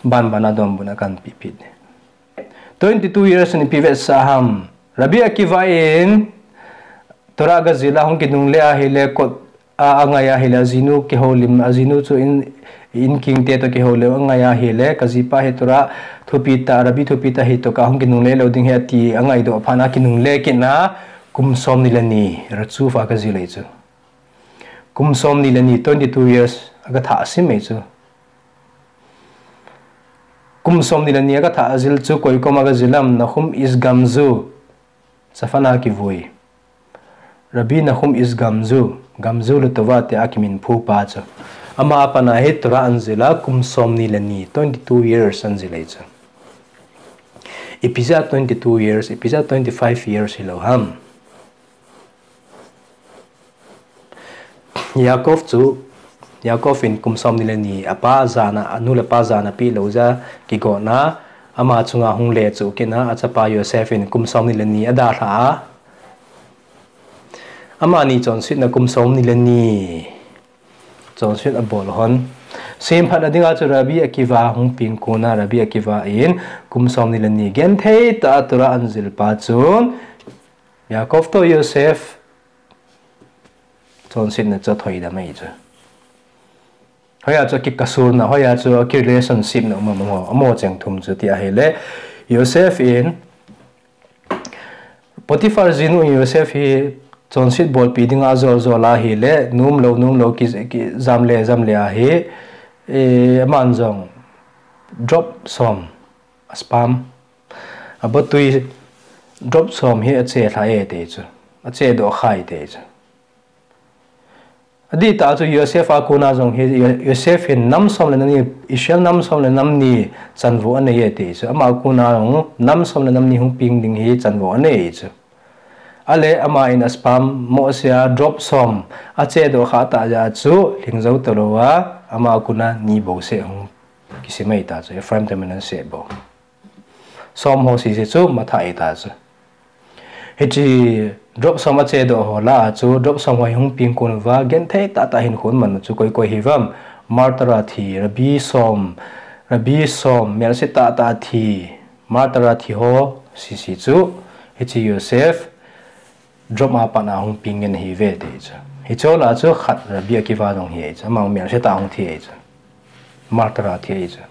Ban ban a donbutna kahin peh peh. Twenty-two years in ipi vetsah ham? Rabbi Akiva in Torah aga jil a hung kinungle ahile kot a, angai ahile ajinu kihoulim, ajinu chu in, in kingte toh kihoulim angai ahile, kajipa hi Torah thupi tah, Rabbi thupi tah hi toh kahung kinungle lou ding ahi ati angaidoh phat a kinungle kit na, kum somni le ni, Ratshuva aga jil ahi chu. Kum somni le ni, twenty-two years, aga thah asim ahi chu. Kum somni le ni aga thah ajil chu koi koma aga jil am? Nahum Ish Gamzu, Safan a kivui. Rabbi Nahum Ish Gamzu, Gamzu Latova tia kiminphu pa chu. Ama a pat a hi Torah ahin jil a kum somni le ni, twenty-two years ahin jil ahi chu. Ipi jeh a twenty-two years, ipi jeh a twenty-five years hilou ham? Yaakov chu, Yaakov in kum somni le ni, apa jana, anu le apa jana apeh lou jeh a kigotna, ama chunga hung lechuh kit na, achapa Yosef in kum somni le ni adalhah a, amani chonsetna kum somni le ni chonset abol hon. Semphatna dinga chu Rabbi Akiva hung peng kon a, Rabbi Akiva in kum somni le ni genthei tah a Torah ahin jil pa chun, Yaakov toh Yosef chonsetna chu athoidam ahi chu. Hoiya chu akikasurna, hoiya chu akirelationship na um am, amaho, amaho cheng thum chu ti ahile, Yosef in, Potiphar jinu in Yosef hi chonset bolpi dinga ajol jol ahile, nom lou, nom lou, ki, ki, jam le, jam le ahi, e, aman jong drop som, a sperm, abotui drop som hi ache lha e ti chu. Ache doh kha e ti chu. Adih tah chu Yosef a kona jong hi, Yo-, Yosef hin nam som le nam ni, Israel nam som le nam ni chanvo anei e ti chu. Ama kona jong nam som le nam ni hung peng ding hi chanvo anei chu. Ahile ama in a sperm mohsea drop som ache doh kha tah jeh a chu lhing jou talou a, ama kona ni bou seh hung kisim ahi ta chu, Ephraim te Manasseh bou. Som ho sese chu matha ahi ta chu. Hiche drop som ache doh ho lah a chu drop som ho hi hung peng kon uva, genthei tah tah hinkho aman u chu koi koi hiuvem? Martyr a thi, Rabbi som, Rabbi som, melse tah tah a thi, martyr a thi ho sese chu, hiche Yosef drop a pat a hung peng ngen ahiuve ti chu. Hiche ho lah a chu khat Rabbi Akiva jong hi ahi chu, ama melse tah a hung thi ahi chu. Martyr a thi ahi chu.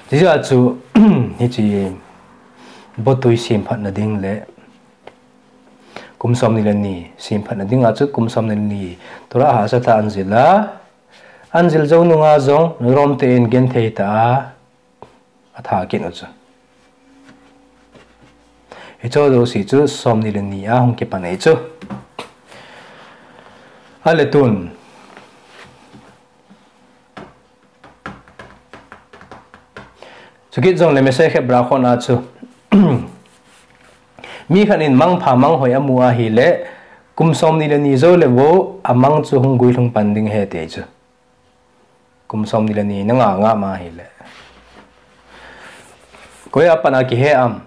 Hijeh a chu, hiche botui semphatna ding le kum somni le ni semphatna dinga chu kum somni le ni Torah hahsa tah a ahin jil a, ahin jil jou nunga jong Rom te in genthei tah a atha kit u chu. Hiche jouse chu somni le ni a hung kipan ahi chu. Ahile tun Chukit jongle Masechet Berachot a chu mi khat in mangpha manghoi amu ahile, kum somni le ni jou le bou amang chu hung guilhung pan ding ahi ati chu. Kum somni le ni nanga ngam ahile, koi a pat a kihe am?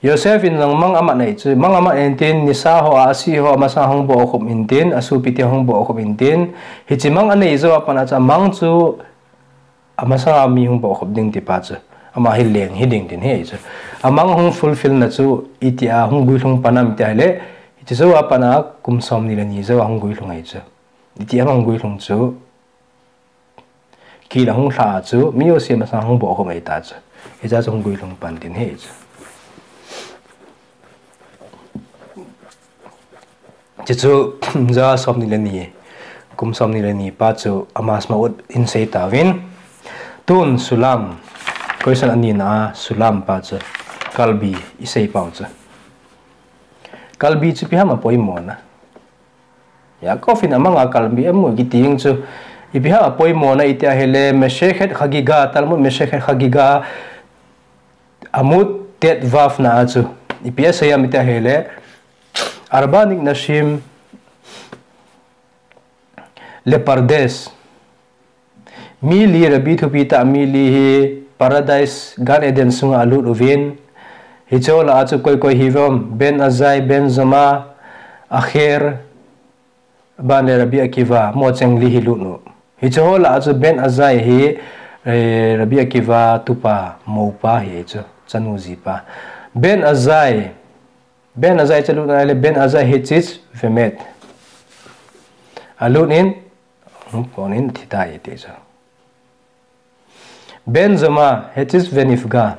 Joseph in jong mang amat nei chu, mang amat intin, nisa ho a asi ho amasang hung bohkhup intin, asopite hung bohkhup intin, hiche mang anei jou a pat a chu amang chu amasang a mi hung bohkhup ding tipa chu, ama hi leng hiding tin ahi chu. Amang hung fulfill na chu itia hung guilhung pan am tia ahile, hiche jou a pat a kum somni le ni jou a hung guilhung ahi chu. Itia hung guilhung chu, kila hung lha chu mi jouse masang hung bohkhup ahi ta chu. Hiche chu hung guilhung pan tin ahi chu. Chuchu, ja somni le ni, kum somni le ni pa chu ama Shemot in sei tauvin. Tun sulam, question anina a sulam pa chu, kalbi isei pau chu. Kalbi chu ipi ham apoimo na? Yaakov in amang a kalbi amu kiti jeng chu, ipi ham apoimo na iti ahile, Masechet Chagiga, Talmud Masechet Chagiga, Amud Tet Vav na a chu ipi asei am iti ahile, Arba Niknashim Lepardes. Mi li, Rabbi thupi tah mi li hi Paradise, Gan Eden sunga alut uvin. Hiche ho lah a chu koi koi hiuvem? Ben Azai, Ben Zoma, Acher, Ban le Rabbi Akiva, mocheng li hi lut u. Hiche ho lah a chu Ben Azai hi, eh, Rabbi Akiva tupa, moupa ahi chu, chanu jipa. Ben Azai, Ben Azai chu alut na ahile, Ben Azai Hetzitz Vemet. Alut in, hung pot in thi tai ati chu. Ben Zoma Hetzitz Venifga.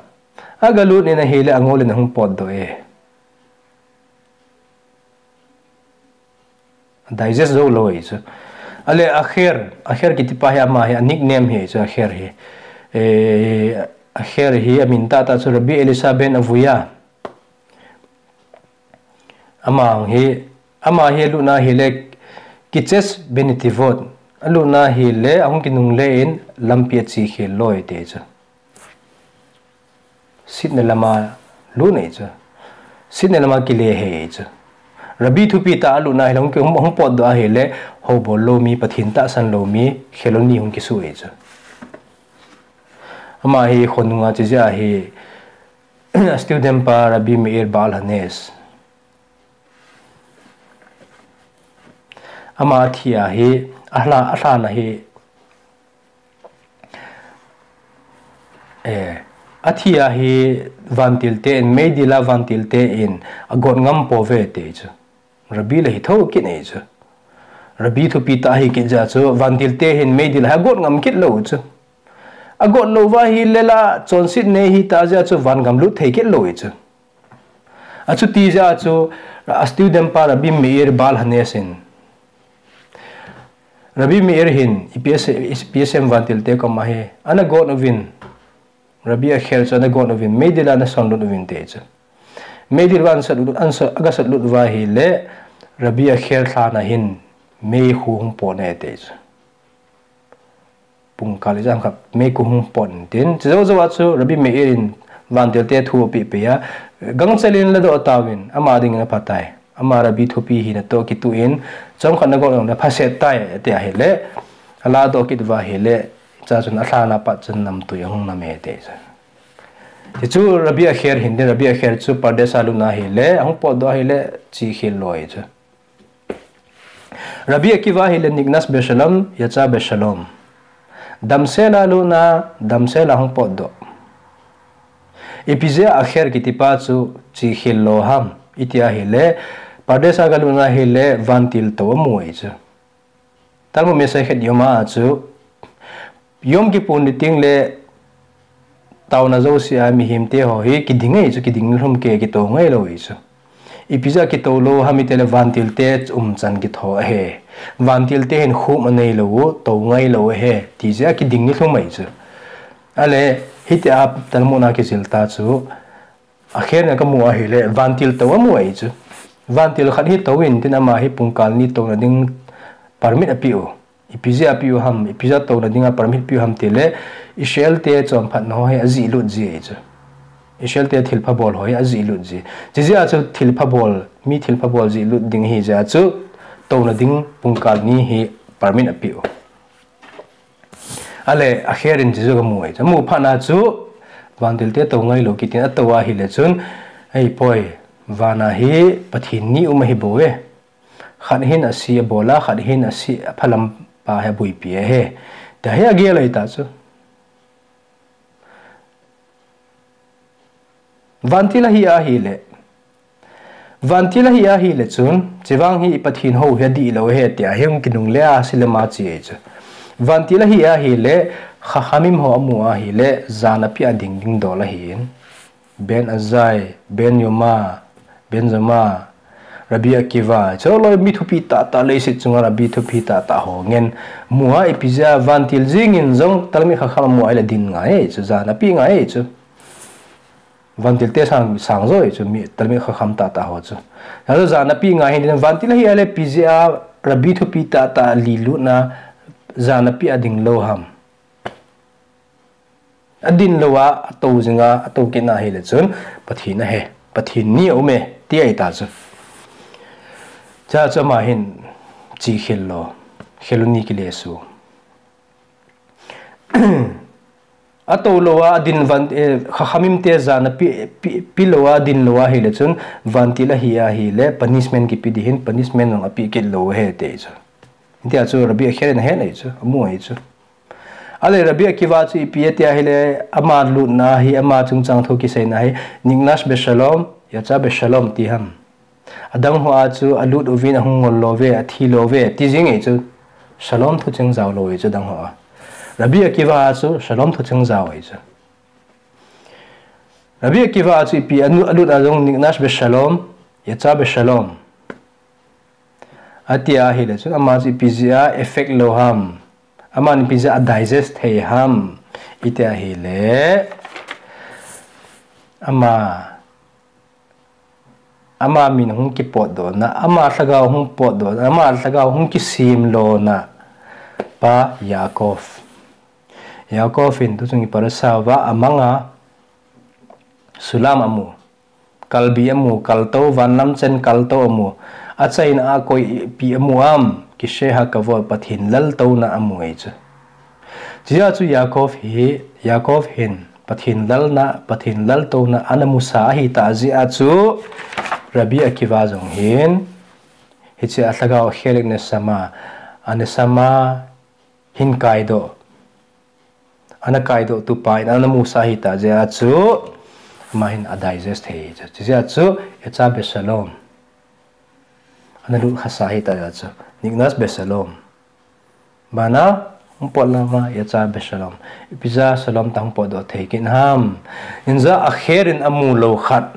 Aga lut in ahile angol in ahung potdoh e. Digest jou lou ahi chu. Ahile Acher, Acher kiti pa hi ama hi a nickname ahi chu Acher hi. Eh, Acher hi amin tahtah chu Rabbi Elisha ben Avuya. Ama hi, ama hi alut na ahile Kitzes Benetivot. Alut na ahile ahung kinungle in lampi ache khel loi ati chu. Sitna lama lut ahi chu. Sitna lama kile ahi chu. Rabbi thupi tah alut na ahile hung ki, hung, hung potdoh ahile, houbol lou mi, Pathen tahsan lou mi, Kheloni hung kisu ahi chu. Ama hi khonunga chejeh a hi, student pa Rabbi Meir Baal Hanes. Ama athi a hi, alha, alhan a hi, eh, athi a hi vantil te in, meidil a vantil te in, agot ngam pouve ati chu. Rabbi la hi thou kit ahi chu. Rabbi thupi tah ahi kit jeh a chu, vantil te hin meidil a hi agot ngam kit lou chu. Agot lou uva ahile la, chonset nei ahi tah jeh a chu, vangam lut thei kit lou ahi chu. Achuti jeh a chu, a student pa Rabbi Meir Baal Hanes in, Rabbi Meir hin, ipi asei, ipi asei em vantil te koma hi, ana got uvin, Rabbi Acher chu ana got uvin, meidil a ana sonlut uvin ati chu. Meidil a ana sotlut, ana sot, aga sotlut uva ahile, Rabbi Acher lhan a hin, meikhu hung pot e ati chu. Pungkal ijat khat meikhu hung pot intin, chujou jou a chu Rabbi Meir in vantil te thu apeh peh a, gangchel in ladoh tauvin, ama dingin apha tai. Ama Rabbi thupi hi natoh kitoh in, chomkhat nagot jongle phaset tai, ati ahile, aladoh kit uva ahile, chuchun alhan a pat chun namtui ahung nam e ati chu. Chuchu Rabbi Acher hin tin, Rabbi Acher chu Pardes a lut na ahile, ahung potdoh ahile, che khel loi chu. Rabbi Akiva ahile Niknas Beshalom, Yatsa Beshalom. Damsel a lut na, damsel a hung potdoh. Ipi jeh a Acher kiti pa chu che khel lou ham iti ahile, Pardes a galut na ahile vantil tou amu ahi chu. Talmud Masechet Yoma a chu, Yom Kippur ni teng le taona jouse a mihem te ho hi kiding ahi chu, kiding nilhum kei, kitou ngai lou ahi chu. Ipi jeh a kitou lou ham itile vantil te umchan kitho ahi. Vantil te hin khup anei lou u, tou ngai lou ahi, ti jeh a kiding nilhum ahi chu. Ahile, hitia Talmud a kijil ta chu, Acher in aga mu ahile, vantil tou amu ahi chu. Vantil khat hi tou intin ama hi pungkal ni touna ding permit apeh u. Ipi jeh a piu ham, ipi jeh a touna dinga permit piu ham tile, Israel te chonphatna ho hi ajihlut ji chu. Israel te thilpha bol ho hi ajihlut ji. Chijeh a chu thilpha bol, mi thilpha bol jihlut ding hi jeh a chu touna ding pungkal ni hi permit apiu. Ale, akher in chu kamu e. Amu phat na chu, vantil te tou ngai lou kitin atou ahile chun, ei poi, vana hi Pathen ni um ahi bou e. Khat hin asi abol a, khat hin asi aphalam pa hi abuipi ahi. Tia hi agel ahi ta chu. Vantil ahi ahile. Vantil ahi ahile chun, chevang hi i Pathen hou hi adih lou ahi tia hi hung kinungle a silem a chi ahi chu. Vantil ahi ahile, Chachamim ho amu ahile, jan api a ding ding dol ahin. Ben Azai, Ben Yoma, Ben Zoma, Rabbi Akiva, chu loi mi thupi tah tah leiset chunga Rabbi thupi tah tah ho ngen. Mu a ipi jeh a vantil jing in jong Talmid Chacham amu ahile din ngai chu, jan api ngai chu. Vantil te sang, sang jo chu mi Talmid Chacham tah tah ho chu. Ajo jan api ngai hin vantil ahi ahile ipi jeh a Rabbi thupi tah tah li lutna jan api a ding lou ham. Adin lou a, atou jing a, atou kit na ahile chun, Pathen ahi, Pathen ni aum e, ti ahi ta chu. Cha chu ama hin chi khel lou, khel lou ni kile su. Atou lou a, adin van, eh, Chachamim te jan api, pi, pi lou a, adin lou ahile chun, vantil ahi ahile, punishment kipe ding hin, punishment jong ape kit lou ahi ti chu. Tia chu Rabbi Akiva in ahet ahi chu, amu ahi chu. Ale Rabbi Akiva chu ipi ati ahile, ama lutna hi, ama chungchang thu kiseina hi, Nignash Beshalom, Yatsa Beshalom ti ham. Adang ho a chu alut uvin ahung ngol lou ve, athi lou ve, ti jing ahi chu. Shalom thu cheng jao lou ahi chu adang ho a. Rabbi Akiva a chu Shalom thu cheng jao ahi chu. Rabbi Akiva a chu ipi anu-, alut a jong Nignash Beshalom, Yatsa Beshalom. Ati ahile chun ama chu ipi jeh a effect lou ham. Aman ipi jeh a digest thei ham. Iti ahile. Ama. Ama min hung kipotdohna. Ama lhagao hung potdohna. Ama lhagao hung kisemlona. Pa Yaakov. Yaakov in tuchung i parasha uva amang a. Sulam amu. Kalbi amu, kaltou, vanlam chen kaltou amu. Achaina a koi ipi amu am, kishe hakavod Pathen laltouna amu ahi chu. Chujeh chu Yaakov hi, Yaakov hin, Pathen lalna, Pathen laltouna ana musa ahi ta jeh a chu, Rabbi Akiva jong hin, hiche a lhagao akhel in neshama, a neshama hin kaidoh. Ana kaidoh tu pa in ana musa ahi ta jeh a chu, ama hin a digest thei chu. Chujeh a chu, Yatsa Beshalom. Ana lut khasa ahi ta jeh a chu, Nignash Beshalom. Bana, hung pot lama, Yatsa Beshalom. Ipi jeh a Shalom ta hung potdoh thei kit ham. Inja akher in amu lou khat.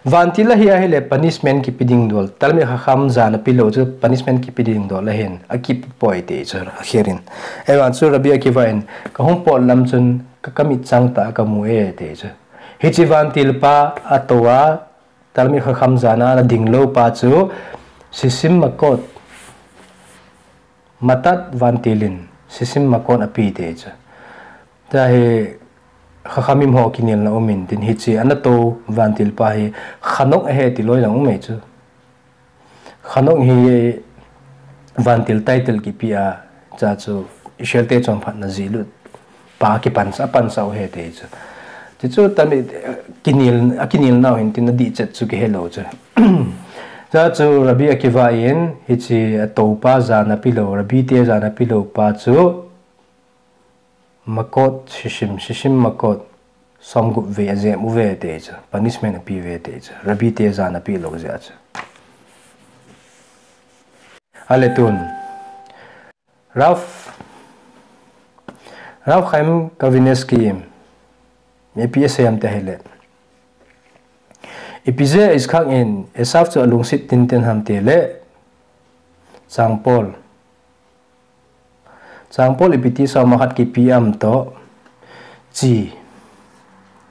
Vantil ahi ahile punishment kipe ding dol. Talmid Chacham jan ape lou chu punishment kipe ding dol ahin. Akipoi ti chu akher in. Ahivang chu Rabbi Akiva in kahung pot lam chun ka, kamit chang tah a kamu e ti chu. Hiche vantil pa atou a Talmid Chacham jan a ana ding lou pa chu Sisim Makot. Matat vantil in Sisim Makot ape ti chu. Tia hi Chachamim ho kinelna um in tin hiche ana tou vantil pa hi Chanok ahi ti loi jong um ahi chu. Chanok hi vantil title kipe a, cha chu Israel te chonphatna jihlut pa kipansa, apansa u ahi ti chu. Ti chu tami, eh, kinel, akinel nau hin tin adih chet chu kihe lou chu. Cha chu Rabbi Akiva in hiche atou pa jan ape lou, Rabbi te jan ape lou pa chu Makot Sisim, Sisim Makot, somgup vei ajem uve ti chu, punishment ape uve ti chu, Rabbi te jan ape lou jeh chu. Ale tun, Rav, Rav Chaim Kanievsky in, ipi asei em ti ahile. Ipi jeh a Yitzchak in Esav chu alungset tinten ham ti le, Chang Paul. Chang Paul ipi ti som a khat kipe am toh, chi.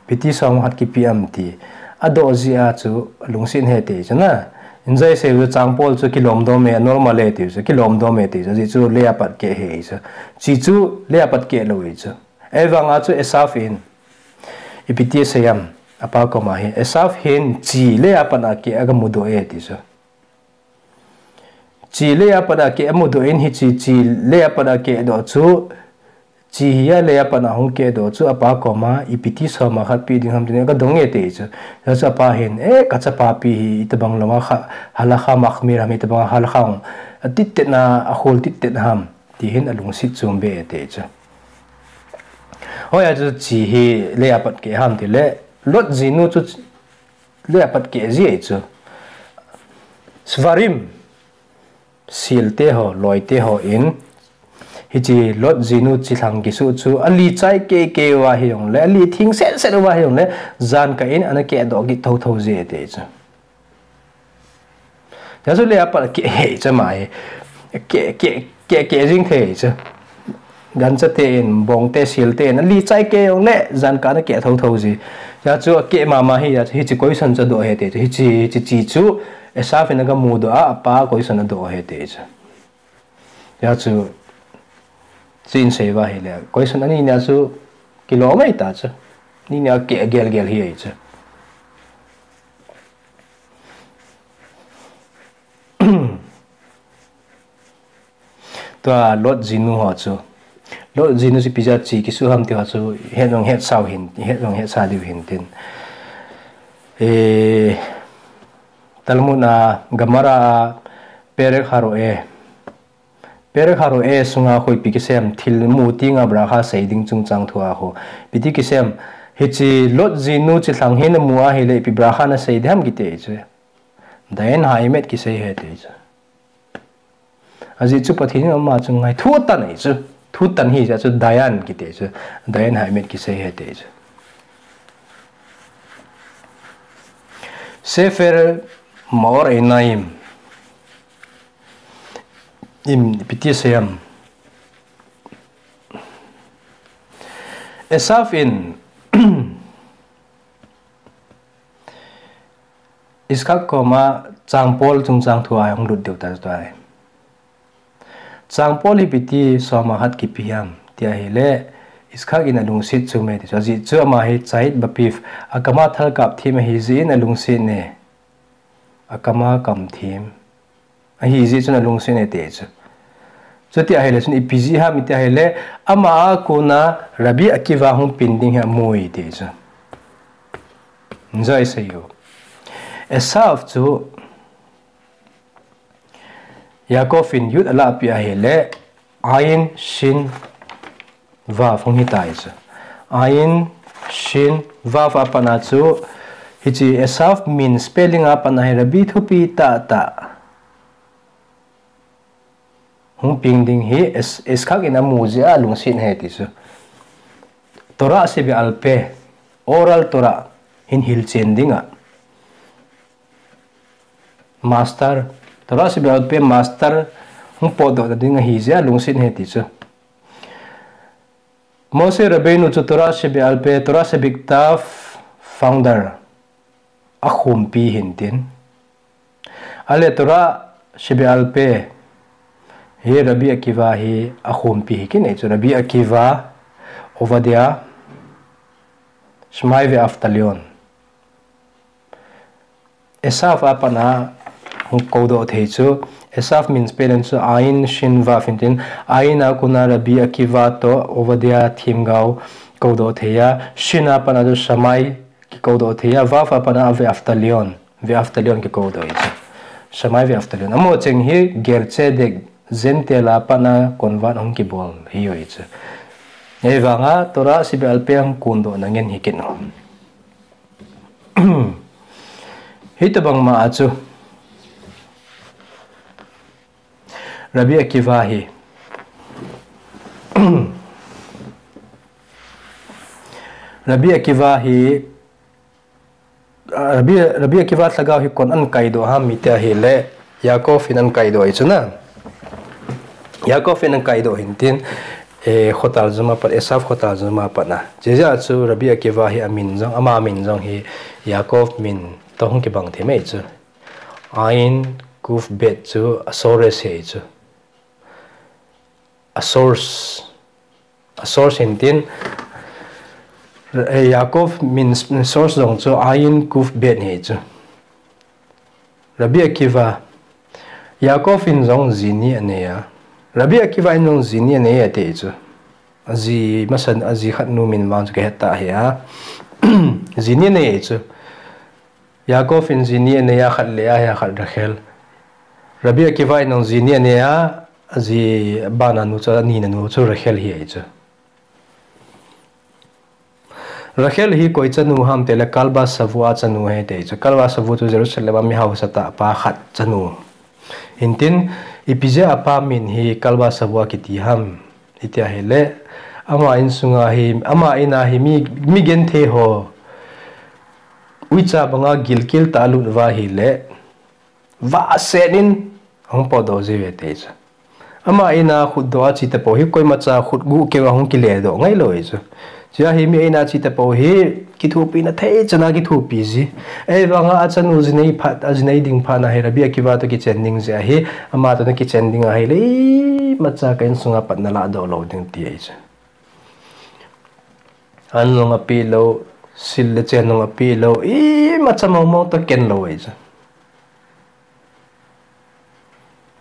Ipi ti som a khat kipe am ti. Adoh jeh a chu alungset ahi ti chu na. Injai se chu chang pol chu kilom dom e, normal e ti chu, kilom dom e ti chu, ajeh chu leh a pat keh ahi chu. Chi chu leh a pat keh lou ahi chu. Ahivanga chu Esaf in ipi ti asei ham, apa koma hi, Esaf hin chi leh a pat a keh aga mudoh e ti chu. Chi leh a pat a keh amudoh in hiche chi leh a pat a keh doh chu, chi hi a leh a pat a hung keh doh chu apa koma ipi ti soma khat pe ding ham tin aga dong e ti chu. Hijeh chun apa hin, eh, ka chapa pi hi itobang lama kha, halakha mahmir ham, itobang halakha hung, a tittet na, a khol tittet ham, ti hin alungset chom be e ti chu. Hoiya chu chi hi leh a pat keh ham tile, Lot jinu chu leh a pat keh ji ahi chu. Svarim, sil te ho, loi te ho in, hiche Lot jinu chilhang kisu chu, ali chai kei kei uva hijongle, ali thing set set uva hijongle, jan kah in ana keh doh kit thotho ji ahi ti chu. Hijeh chun leh a pat keh ahi chu ama hi. Keh, keh, keh, keh jing thei chu. Gancha te in, bong te, sil te in, ali chai kei jongle, jan kah ana keh thotho ji. Hijeh chun akeh mama hi, hijeh chun hiche question chu adoh ahi ti chu. Hiche, hiche chi chu, Esaf in aga mudoh a, apa question adoh ahi ti chu. Hijeh chun, chu in sei uva ahile, question ani nia chu, kilom ahi ta chu. Ni nia keh gel gel hi ahi chu. Tua Lot jinu ho chu. Lot jinu chu ipi jeh a chi kisu ham ti ho chu, het jong het sao hin, het jong het sa diu hin tin. Eh, Talmud a, Gemara a, Perek Haroe. Perek Haroe sunga khu ipi kisem, thil mu tenga bracha sei ding chungchang thu a khu. Ipi ti kisem, hiche Lot jinu chilhang hi namu ahile ipi bracha nasei ding ham kiti chu. Dayan haimet kisei ahi ti chu. Ajeh chu Pathen in ama chu ngai thu atan ahi chu. Thu atan hijeh chun Dayan kiti chu. Dayan haimet kisei ahi ti chu. Sefer Maor Einaim. Im, ipi ti asei ham. Esaf in Iskak koma chang pol chungchang thu a hung lut diu ta chu ahi. Chang pol hi ipi ti soma khat kipe ham ti ahile, Iskak in alungset chom e ti chu. Ajeh chu ama hi tzaid bapif, akama thal kap them ahi jeh in alungset e. Akama kam them ahi jeh chun alungset e ti chu. Chuti ahile chun ipi jeh ham iti ahile, ama a kona Rabbi Akiva hung peng ding hi amu e ti chu. Jai sei u. Esaf chu Yaakov in yud alahpeh ahile, Ayin, Shin, Vav hung hitai chu. Ayin, Shin, Vav a pat a chu, hiche Esaf min spelling a pat a hi Rabbi thupi tahtah hung peng ding hi Es-, Iskak in amu jeh a alungset e ti chu. Torah Shebe'al Peh, oral Torah, hin hilchen dinga. Master, Torah Shebe'al Peh master, hung potdoh na ding ahi jeh a alungset e ti chu. Moshe Rabbeinu chu Torah Shebe'al Peh, Torah Shebiktav founder, akhompi hin tin. Ahile Torah Shebe'al Peh hi Rabbi Akiva hi akhompi hi kit e chu Rabbi Akiva, Ovadia, Shammai ve'Avtalyon. Esaf a pat a hung koudoh thei chu, Esaf min spelling chu Ayin Shin Vav hin tin, Ayin a kona Rabbi Akiva toh Ovadia themgao koudoh thei a, Shin a pat a chu Shammai kikoudoh thei a, Vav a pat a ve'Avtalyon, ve'Avtalyon kikoudoh ahi chu. Shammai ve'Avtalyon. Amaho cheng hi Ger Tzedek, Gentile a pat a convert hung kibol ahi chu. Ahivanga Torah Shebe'al Peh hung kondoh na ngen hi kit u. Hitobang ma a chu Rabbi Akiva hi Rabbi Akiva hi, ah, Rabbi, Rabbi Akiva lhagao hi koin ana kaidoh ham iti ahile, Yaakov in ana kaidoh ahi chu na. Yaakov in ana kaidoh hin tin, eh, khotal jum a pat, Esaf khotal jum a pat a. Hijeh a chu Rabbi Akiva hi amin jong, ama min jong hi Yaakov min toh hung kibang thei mai chu. Ayin Kuf Bet chu a source ahi chu. A source, a source hintin, eh, Yaakov min source jong chu Ayin Kuf Bet ahi chu. Rabbi Akiva, Yaakov in jong ji ni anei a, Rabbi Akiva in jong ji ni anei ati chu. Aji masa, aji khat nu min vang chu kahet ta ahi a. Ji ni anei chu. Yaakov in ji ni anei a, khat Leah ahi a, khat Rachel. Rabbi Akiva in jong ji ni anei a, aji bana nu chu, anina nu chu Rachel ahi chu. Rachel hi koi chanu ham tile Kalba Savua chanu ahi ti chu. Kalba Savua chu Jerusalem a mi haosa tah pa khat chanu. Hintin, ipi jeh a apa min hi Kalba Savua kiti ham iti ahile, ama insunga hi, ama ina hi mi, mi genthei ho uicha banga gilkel tah a lut uva ahile, vahset in ahung potdoh jiuve ti chu. Ama ina khutdoh a che tapou hi koimacha khut guh keu a hung kile doh ngailou ahi chu. Chea hi mi ina che tapou hi kithopina thei chana kithopi ji. Ahivanga achanu ji nei phat, aji nei ding phat na hi Rabbi Akiva toh kichen ding jeh ahi, ama toh ana kichen ding ahile, imacha ka insunga pat nalah doh lou ding ti ahi chu. An jong apeh lou, sil le chen jong apeh lou, imacha mong mong toh ken lou ahi chu.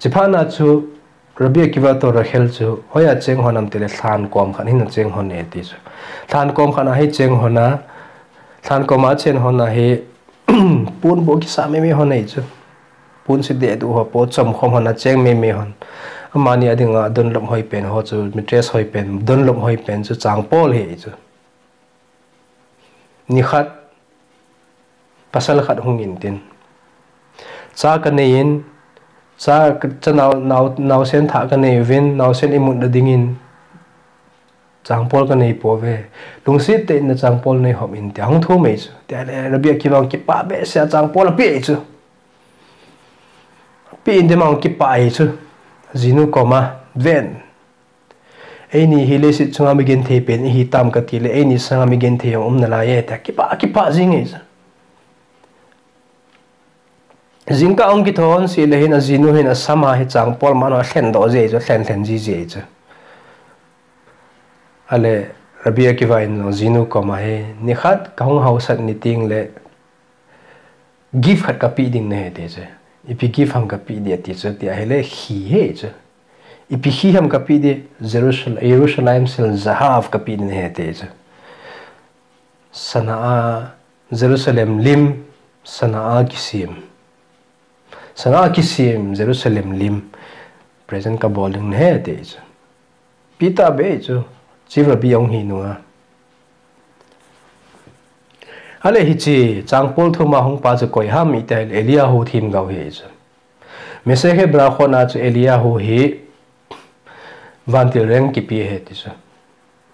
Chuphat na chu Rabbi Akiva toh Rachel chu hoiya cheng hon ham tile lhan kom khat hin acheng hon e ti chu. Lhan kom khat a hi cheng hon a, lhan kom a cheng hon a hi pon bou kisa mei mei hon ahi chu. Pon se deh duh ho, po chom khom hon a cheng mei mei hon. Amani a dinga donlop hoi pen ho chu, mattress hoi pen, donlop hoi pen chu changpol ahi chu. Nikhat pasal khat hung in tin, cha kanei in, cha ka, cha nao, nao, naosen thah kanei uvin, naosen imut na dingin changpol kanei pouve. Lungset tah in na changpol neihop in, tia hung thum ahi chu. Tia le Rabbi Akiva kipah behseh a changpol apeh ahi chu. Apeh in tia ahung kipah ahi chu. Jinu koma, ven. Eini hi leiset chunga mi genthei pen ihi tam kati le, eini sanga mi genthei jong um nalai e, tia kipah, kipah jing ahi chu. Jingkah ahung kithon seh le hin ajinu hin asam a hi changpol man ho alhen doh ji ahi chu, alhen lhen ji ji ahi chu. Ale Rabbi Akiva in jong jinu koma hi, nikhat kahung haosat ni teng le, gift khat kapeh ding nahi ti chu. Ipi gift ham kapeh ding ati chu, ti ahile khi ahi chu. Ipi khi ham kapeh ding, Jerusalem, Yerushalayim shel Zahav kapeh ding nahi ti chu. Sana a Jerusalem lim, sana a kisem. Sana a kisem Jerusalem lim present kabol ding nahi ti chu. Peter be chu, Chief Rabbi ahung hi nunga. Ale hiche changpol thum a hung pa chu koi ham iti ahile Eliyahu themgao ahi chu. Masechet Berachot na chu Eliyahu hi vantil rank kipe ahi ti chu.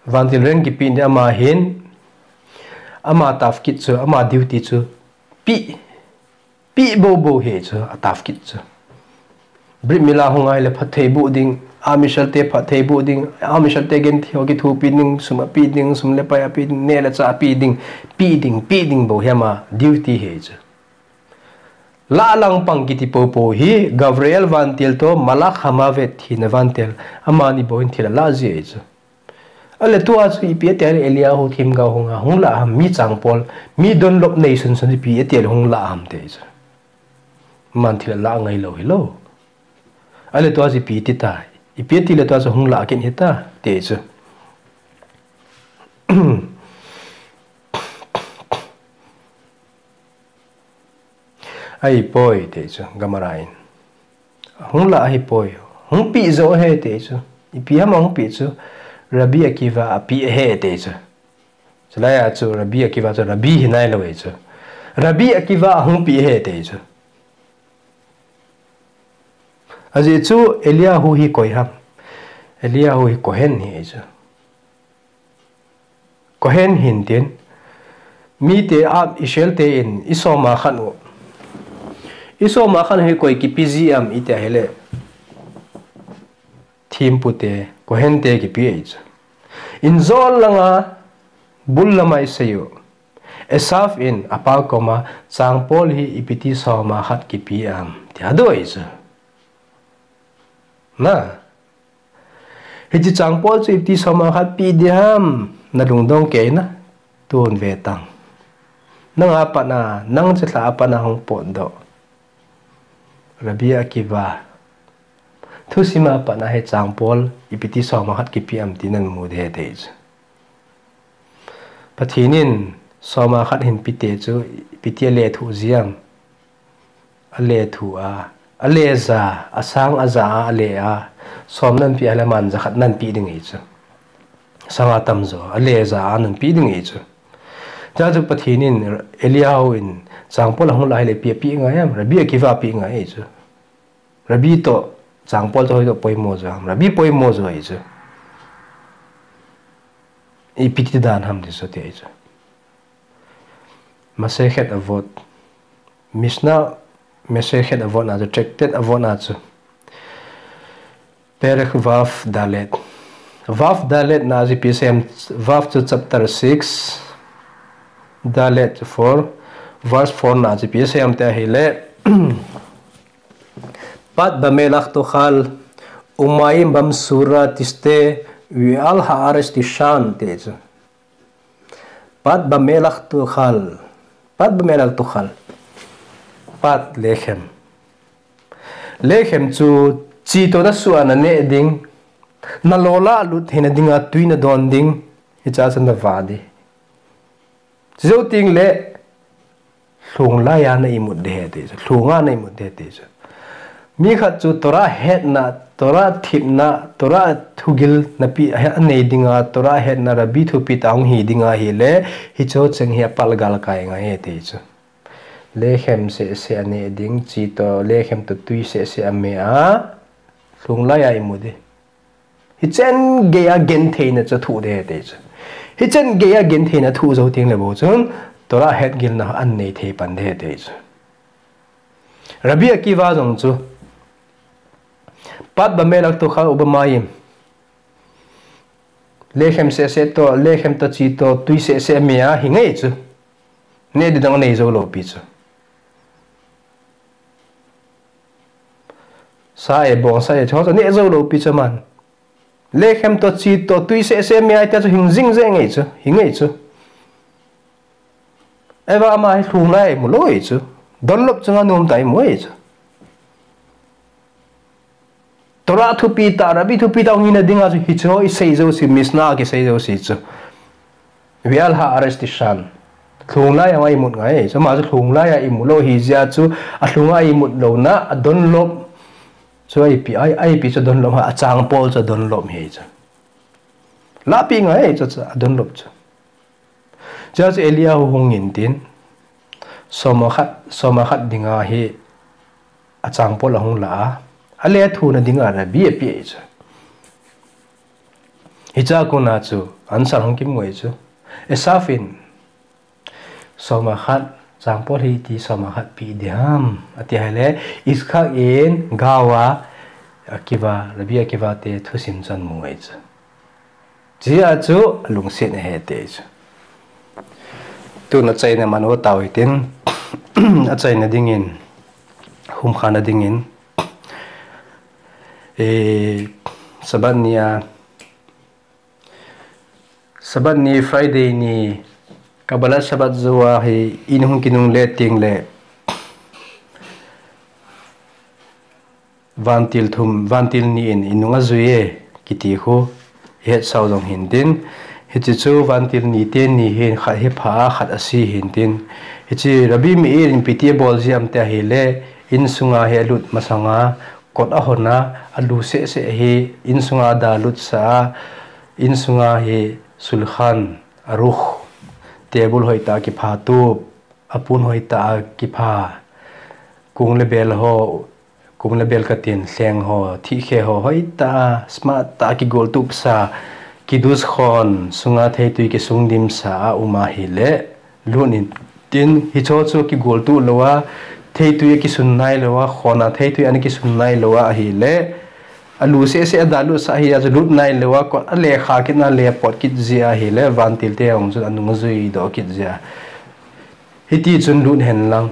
Vantil rank kipe in ama hin, ama tafkit chu, ama duty chu, peh, peh bou bou ahi chu, atafkit chu. Brit Mila hung ahile phatthei boh ding, Am Yisrael te phatthei boh ding, Am Yisrael te genthei ho kithopi ding, sum apeh ding, sum le pai apeh ding, neh le chah apeh ding, peh ding, peh ding bou hi ama duty ahi chu. Lah lang pang kiti poupou hi, Gabriel vantil toh Malach Hamovet thina vantil, amani bou hin thil alah ji ahi chu. Ale tua chu ipi ati ahile Eliyahu themgao hung a, hung lah ham mi changpol, mi donlop nei sunsun ipi ati ahile hung lah ham ti chu. Aman thil alah ngailou hilou. Ale tua chu ipi ati ta, ipi ati le tua chu hung lah kit hita, ti chu. Ahipoi, ti chu, Gemara in. Hung lah ahipoi. Hung peh jo ahi, ti chu. Ipi ham ahung peh chu. Rabbi Akiva apeh ahi, ti chu. Chulai a chu Rabbi Akiva chu Rabbi hi nailou ahi chu. Rabbi Akiva ahung peh ahi, ti chu. Ajeh chu Eliyahu hi koi ham. Eliyahu hi Kohen ahi chu. Kohen hintin, mite a Israel te in isoma khan u. Isoma khan u hi koi kipe ji am iti ahile, thempu te, Kohen te kipe ahi chu. Injol langa bul lama isei u. Esaf in apa koma, "Changpol hi ipiti soma khat kipe am?" tia dong ahi chu. Na. Hiche changpol chu ipiti soma khat pe ding ham, nalungdong kei na. Tun ve tang. Nang a pat a, nang chilhah a pat a hung potdoh Rabbi Akiva thusim a pat a hi changpol ipiti soma khat kipe am ti namu ding ahi ti chu. Pathen in soma khat hin pe te chu, ipiti alethuh jia am? Alethuh a, aleja, asang aja a, ale a, som nape a le aman jakhat nape ding ahi chu. Sang atam jo, aleja a nape ding ahi chu. Chuche chu Pathen in Eliyahu in changpol ahung lah hile ipi ape ngai am? Rabbi Akiva ape ngai ahi chu. Rabbi toh changpol toh hoitoh poimo jo ham? Rabbi poimo jo ahi chu. Ipiti dan ham ti chu ti ahi chu. Masechet Avot. Mishnah Masechet Avot na chu, Tractate Avot na chu. Perek Vav Dalet. Vav Dalet na chu ipi asei em, Vav chu chapter six, Dalet four, verse four na chu ipi asei em tia ahile, Pad bamelach tochal, umayim bamsura tishte, ve'al ha'aretz tishan, ti chu. Pad bamelach tochal. Pad bamelach tochal. Pad, lechem. Lechem chu chi toh nasuh a naneh ding, nalola lut theina dinga twi nadon ding, hichea chu navah ding. Chujou tengle, lhung laiya na imut ding ahi ti chu, lhunga na imut ding ahi ti chu. Mi khat chu Torah hetna, Torah thepna, Torah thugil napi, anei dinga, Torah hetna Rabbi thupitah hung hi ding ahile, hiche cheng hi apalgal kai ngai ahi ti chu. Lechem seh seh aneh ding, chi toh, lechem toh twi seh seh ame a, lhung laiya imu ding. Hicheng geiya gentheina chu athoh ding ahi ti chu. Hicheng geiya gentheina athoh jou tengle bou chun, Torah hetgilna anei thei pan ding ahi ti chu. Rabbi Akiva jong chu, Pad bamelach tochal ubamayim. Lechem seh seh toh, lechem toh chi toh, twi seh seh ame a hi ngai chu. Neh ding dang anei jou lou pi chu. Sa e, bong sa e, chu chu neh jou lou pi chu aman. Lechem toh chi toh twi seh seh ame a tia chu hing jing jeng ngai chu, hi ngai chu. Ahivang ama hi lhung laiya imu lou ahi chu. Donlop chunga nomtah a imu ahi chu. Torah thupitah, Rabbi thupitah hung hina dinga chu hiche isei jouse, Mishnah kisei jouse chu. Ve'al ha'aretz tishan. Lhung laiya imut ngai ahi chu. Ama chu lhung laiya imu lou ahi jeh chun, alhunga imut louna, adonlop. Chu ipi, a, ipi chu adonlop ham, achangpol chu adonlop ahi chu. Lahpeh ngai ahi chu, chu adonlop chu. Chuin Eliyahu hung in tin, soma khat, soma khat dinga hi achangpol ahung la a, alethuhna dinga Rabbi ape ahi chu. Hichea kona chu answer hung kimu ahi chu. Esaf in, soma khat, changpol hi iti soma khat pe ding ham, ati ahile, Yitzchak in gao a, Akiva, Rabbi Akiva te thusim chu amu ahi chu. Chujeh chun alungset ahi ti chu. Tun achaina man u tao hitin, achaina dingin, humkhana dingin, eh, Sabbath ni a, Sabbath ni, Friday ni, Kabbalat Shabbat jou a hi in hung kinungle tengle, vantil thum, vantil ni in inung ajui e, kiti khu ihetsau jong hintin. Hiche chu vantil ni teni hin, khat hi apha a, khat ase hintin. Hiche Rabbi Meir in ipi ti abol jeh ham tia ahile, insunga hi alut masanga, kot ahon a, alu seh seh hi, insunga ada lut sah a, insunga hi shulchan aruch, table hoitah a kipha tup, apon hoitah a kipha, kong le bel ho, kong le bel katin, lheng ho, thihkhe ho, hoitah a, smart tah a kigol tup sa, kiddush khon sunga theitwi kisung dim sa a um ahile, lut in tin, hicho chu kigol tup lou a, theitwi akisun nai lou a, khon a theitwi ana kisun nai lou a ahile, alu seh seh a ada lut sah hi a chu lut nai lou a, kot a lekha kit na le pot kit jeh ahile, vantil te jong chun anung ajui doh kit jeh a. Hiti chun lut hen lang,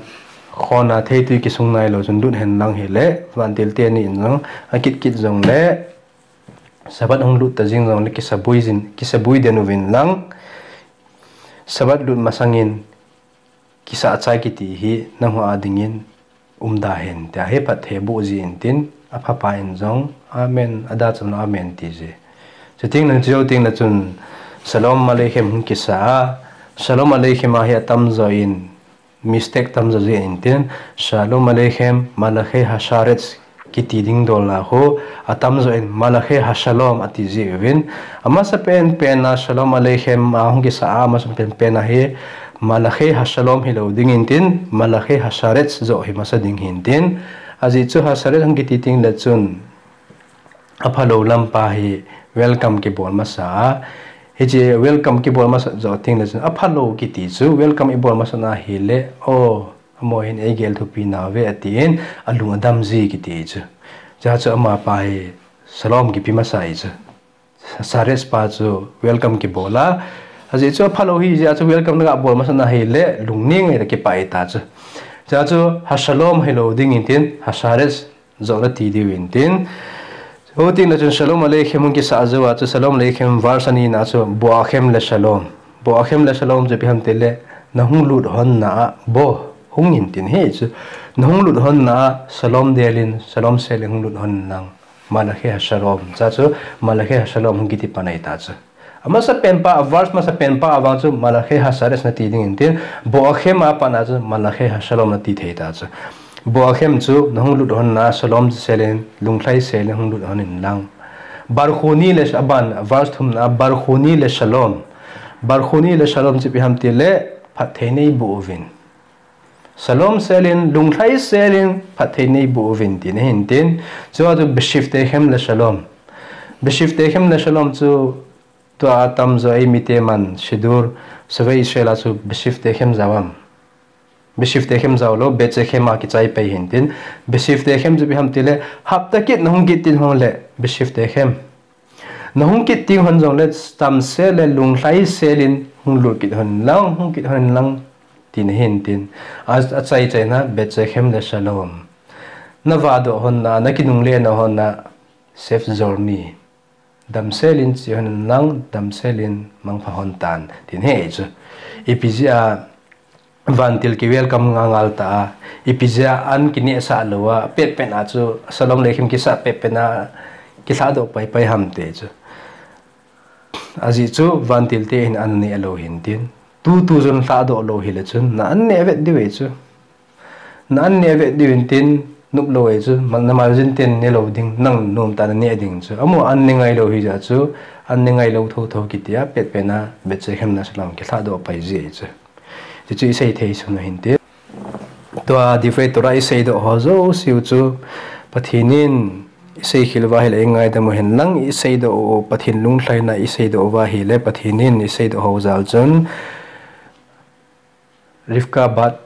khon a theitui kisung nailou chun lut hen lang hile, vantil teni in jong, akit kit jongle, Sabbath hung lut ta jing jongle, kisabui jin, kisabui den uvin lang, Sabbath lut masangin, kisah chai kiti hi, nangho a dingin, umda hen, tia hi phatthei boh ji intin, aphapa in jong, Amen, ada chun Amen ti ji. Chuteng le, chujou teng le chun, Shalom Aleichem hung kisa a, Shalom Aleichem a hi atamjo in, mistake tamjo ji intin, Shalom Aleichem, Malachei HaSharetz, kiti ding dol a khu, atamjo in, Malachei HaShalom, ati ji uvin. Amasa pen pen a, Shalom Aleichem, a hung kisa a, amasa pen pen a hi, Malachei HaShalom hilou ding intin, Malachei HaSharetz jo hi masa ding hintin. Ajeh chu HaSharetz hung kiti teng le chun, aphalou lampa hi welcome kibol masa a. Hiche welcome kibol masat jo teng le chun, aphalou kiti chu welcome ibol masat na hile, o, amaho hin eigel thupi nauve atin, alung adam ji kiti chu. Chua chu amapa hi Shalom kipe masa ahi chu. HaSharetz pa chu welcome kibol a. Ajeh chu aphalou hijeh a chu welcome naga bol masat na hile, lungning a kipah ahi ta chu. Chua chu HaShalom hilou ding intin, HaSharetz jo nati diu intin. Chuteng le chun Shalom Aleichem hung kisa jou a chu Shalom Aleichem verse ani na chu Boachim LeShalom. Boachim LeShalom chu ipi ham tile, nahung lut hon na a, bo, hung intin hi chu. Nahung lut hon na a, Shalom del in, Shalom sel in hung lut hon lang. Malachei HaShalom. Chua chu Malachei HaShalom hung kiti pan ahi ta chu. Amasa pen pa, a verse masa pen pa a vang chu Malachei HaSharetz nati ding intin, Boachim a pat na chu Malachei HaShalom nati thei ta chu. Boachim chu nahung lut hon na, Shalom sel in, lunglhai sel in hung lut hon in lang. Barchoni le, aban, verse thum na, Barchoni LeShalom. Barchoni LeShalom chu ipi ham tile, phatthei neiboh uvin. Shalom sel in, lunglhai sel in, phatthei neiboh uvin tina hintin. Chua chu Beshivtechem LeShalom. Beshivtechem LeShalom chu tua atamjo eimite man Siddur, Shavei Israel a chu Beshivtechem jao am. Beshivtechem jao lou, Bechechem a kichai pai hintin. Beshivtechem chu ipi ham tile, hapta kit nahung kit teng hon le, Beshivtechem. Nahung kit teng hon jongle, damsel le lunglhai sel in hung lut kit hon lang, hung kit hon lang, tina hintin. A, achai chaina, Bechechem LeShalom. Navahdoh hon na, nakinungle na hon na, safe journey. Damsel in che hon in lang, damsel in mangpha hon tan, tin ahi chu. Ipi jeh a vantil ki welcome ngal ngal ta a, ipi jeh a an kinehsah lou a, pet pet a chu Shalom Aleichem kisa pet pet a kilhahdoh pai pai ham ti chu. Ajeh chu vantil te hin an neh lou hintin. Tutu chun lhahdoh lou hile chun, na an neh vet diu ahi chu. Na an neh vet diu intin, nop lou ahi chu, ma-, na margin ten ne lou ding, nang nom tah a na neh ding chu. Amaho an ne ngai lou hijeh chun, an ne ngai lou thotho kiti a, pet pet a, Bechechem LeShalom kilhahdoh pai ji ahi chu. Chuchu isei thei sun u hintin. Tua Divrei Torah iseidoh ho jouse u chu, Pathen in isei khel uva ahile eingaidam u hen lang, iseidoh u, Pathen lunglhaina iseidoh uva ahile, Pathen in iseidoh ho jal chun, Rivka bat,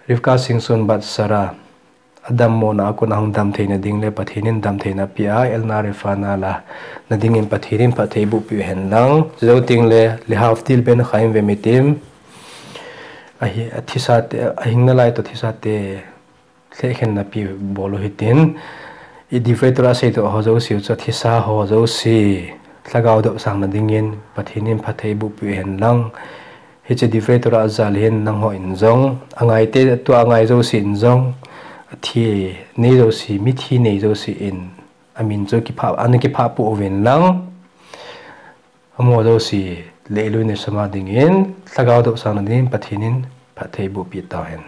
Rivka singsun bat Sarah, adammo na a kon a hung dam theina ding le Pathen in damtheina apeh a, Elnah Rifkanah la, na dingin Pathen in phatthei boh peh u hen lang, chujou teng le, Lehavdil ben chayim vemetim, ahi, athisa te, ahing nalai toh thisa te, lhehkhenna pi bol u hitin, i Divrei Torah seidoh ho jouse u chu athisa ho jouse, lhagao dopsang na dingin, Pathen in phatthei boh peh u hen lang, hiche Divrei Torah jal hin nangho in jong, angai te, tua angai jouse in jong, athi nei jouse, mithi nei jouse in, amin chu kipha, ana kipha poh uvin lang, amaho jouse, leilu neihsa ma dingin, lhagao dopsang na dingin, Pathen in phatthei boh peh tau hen.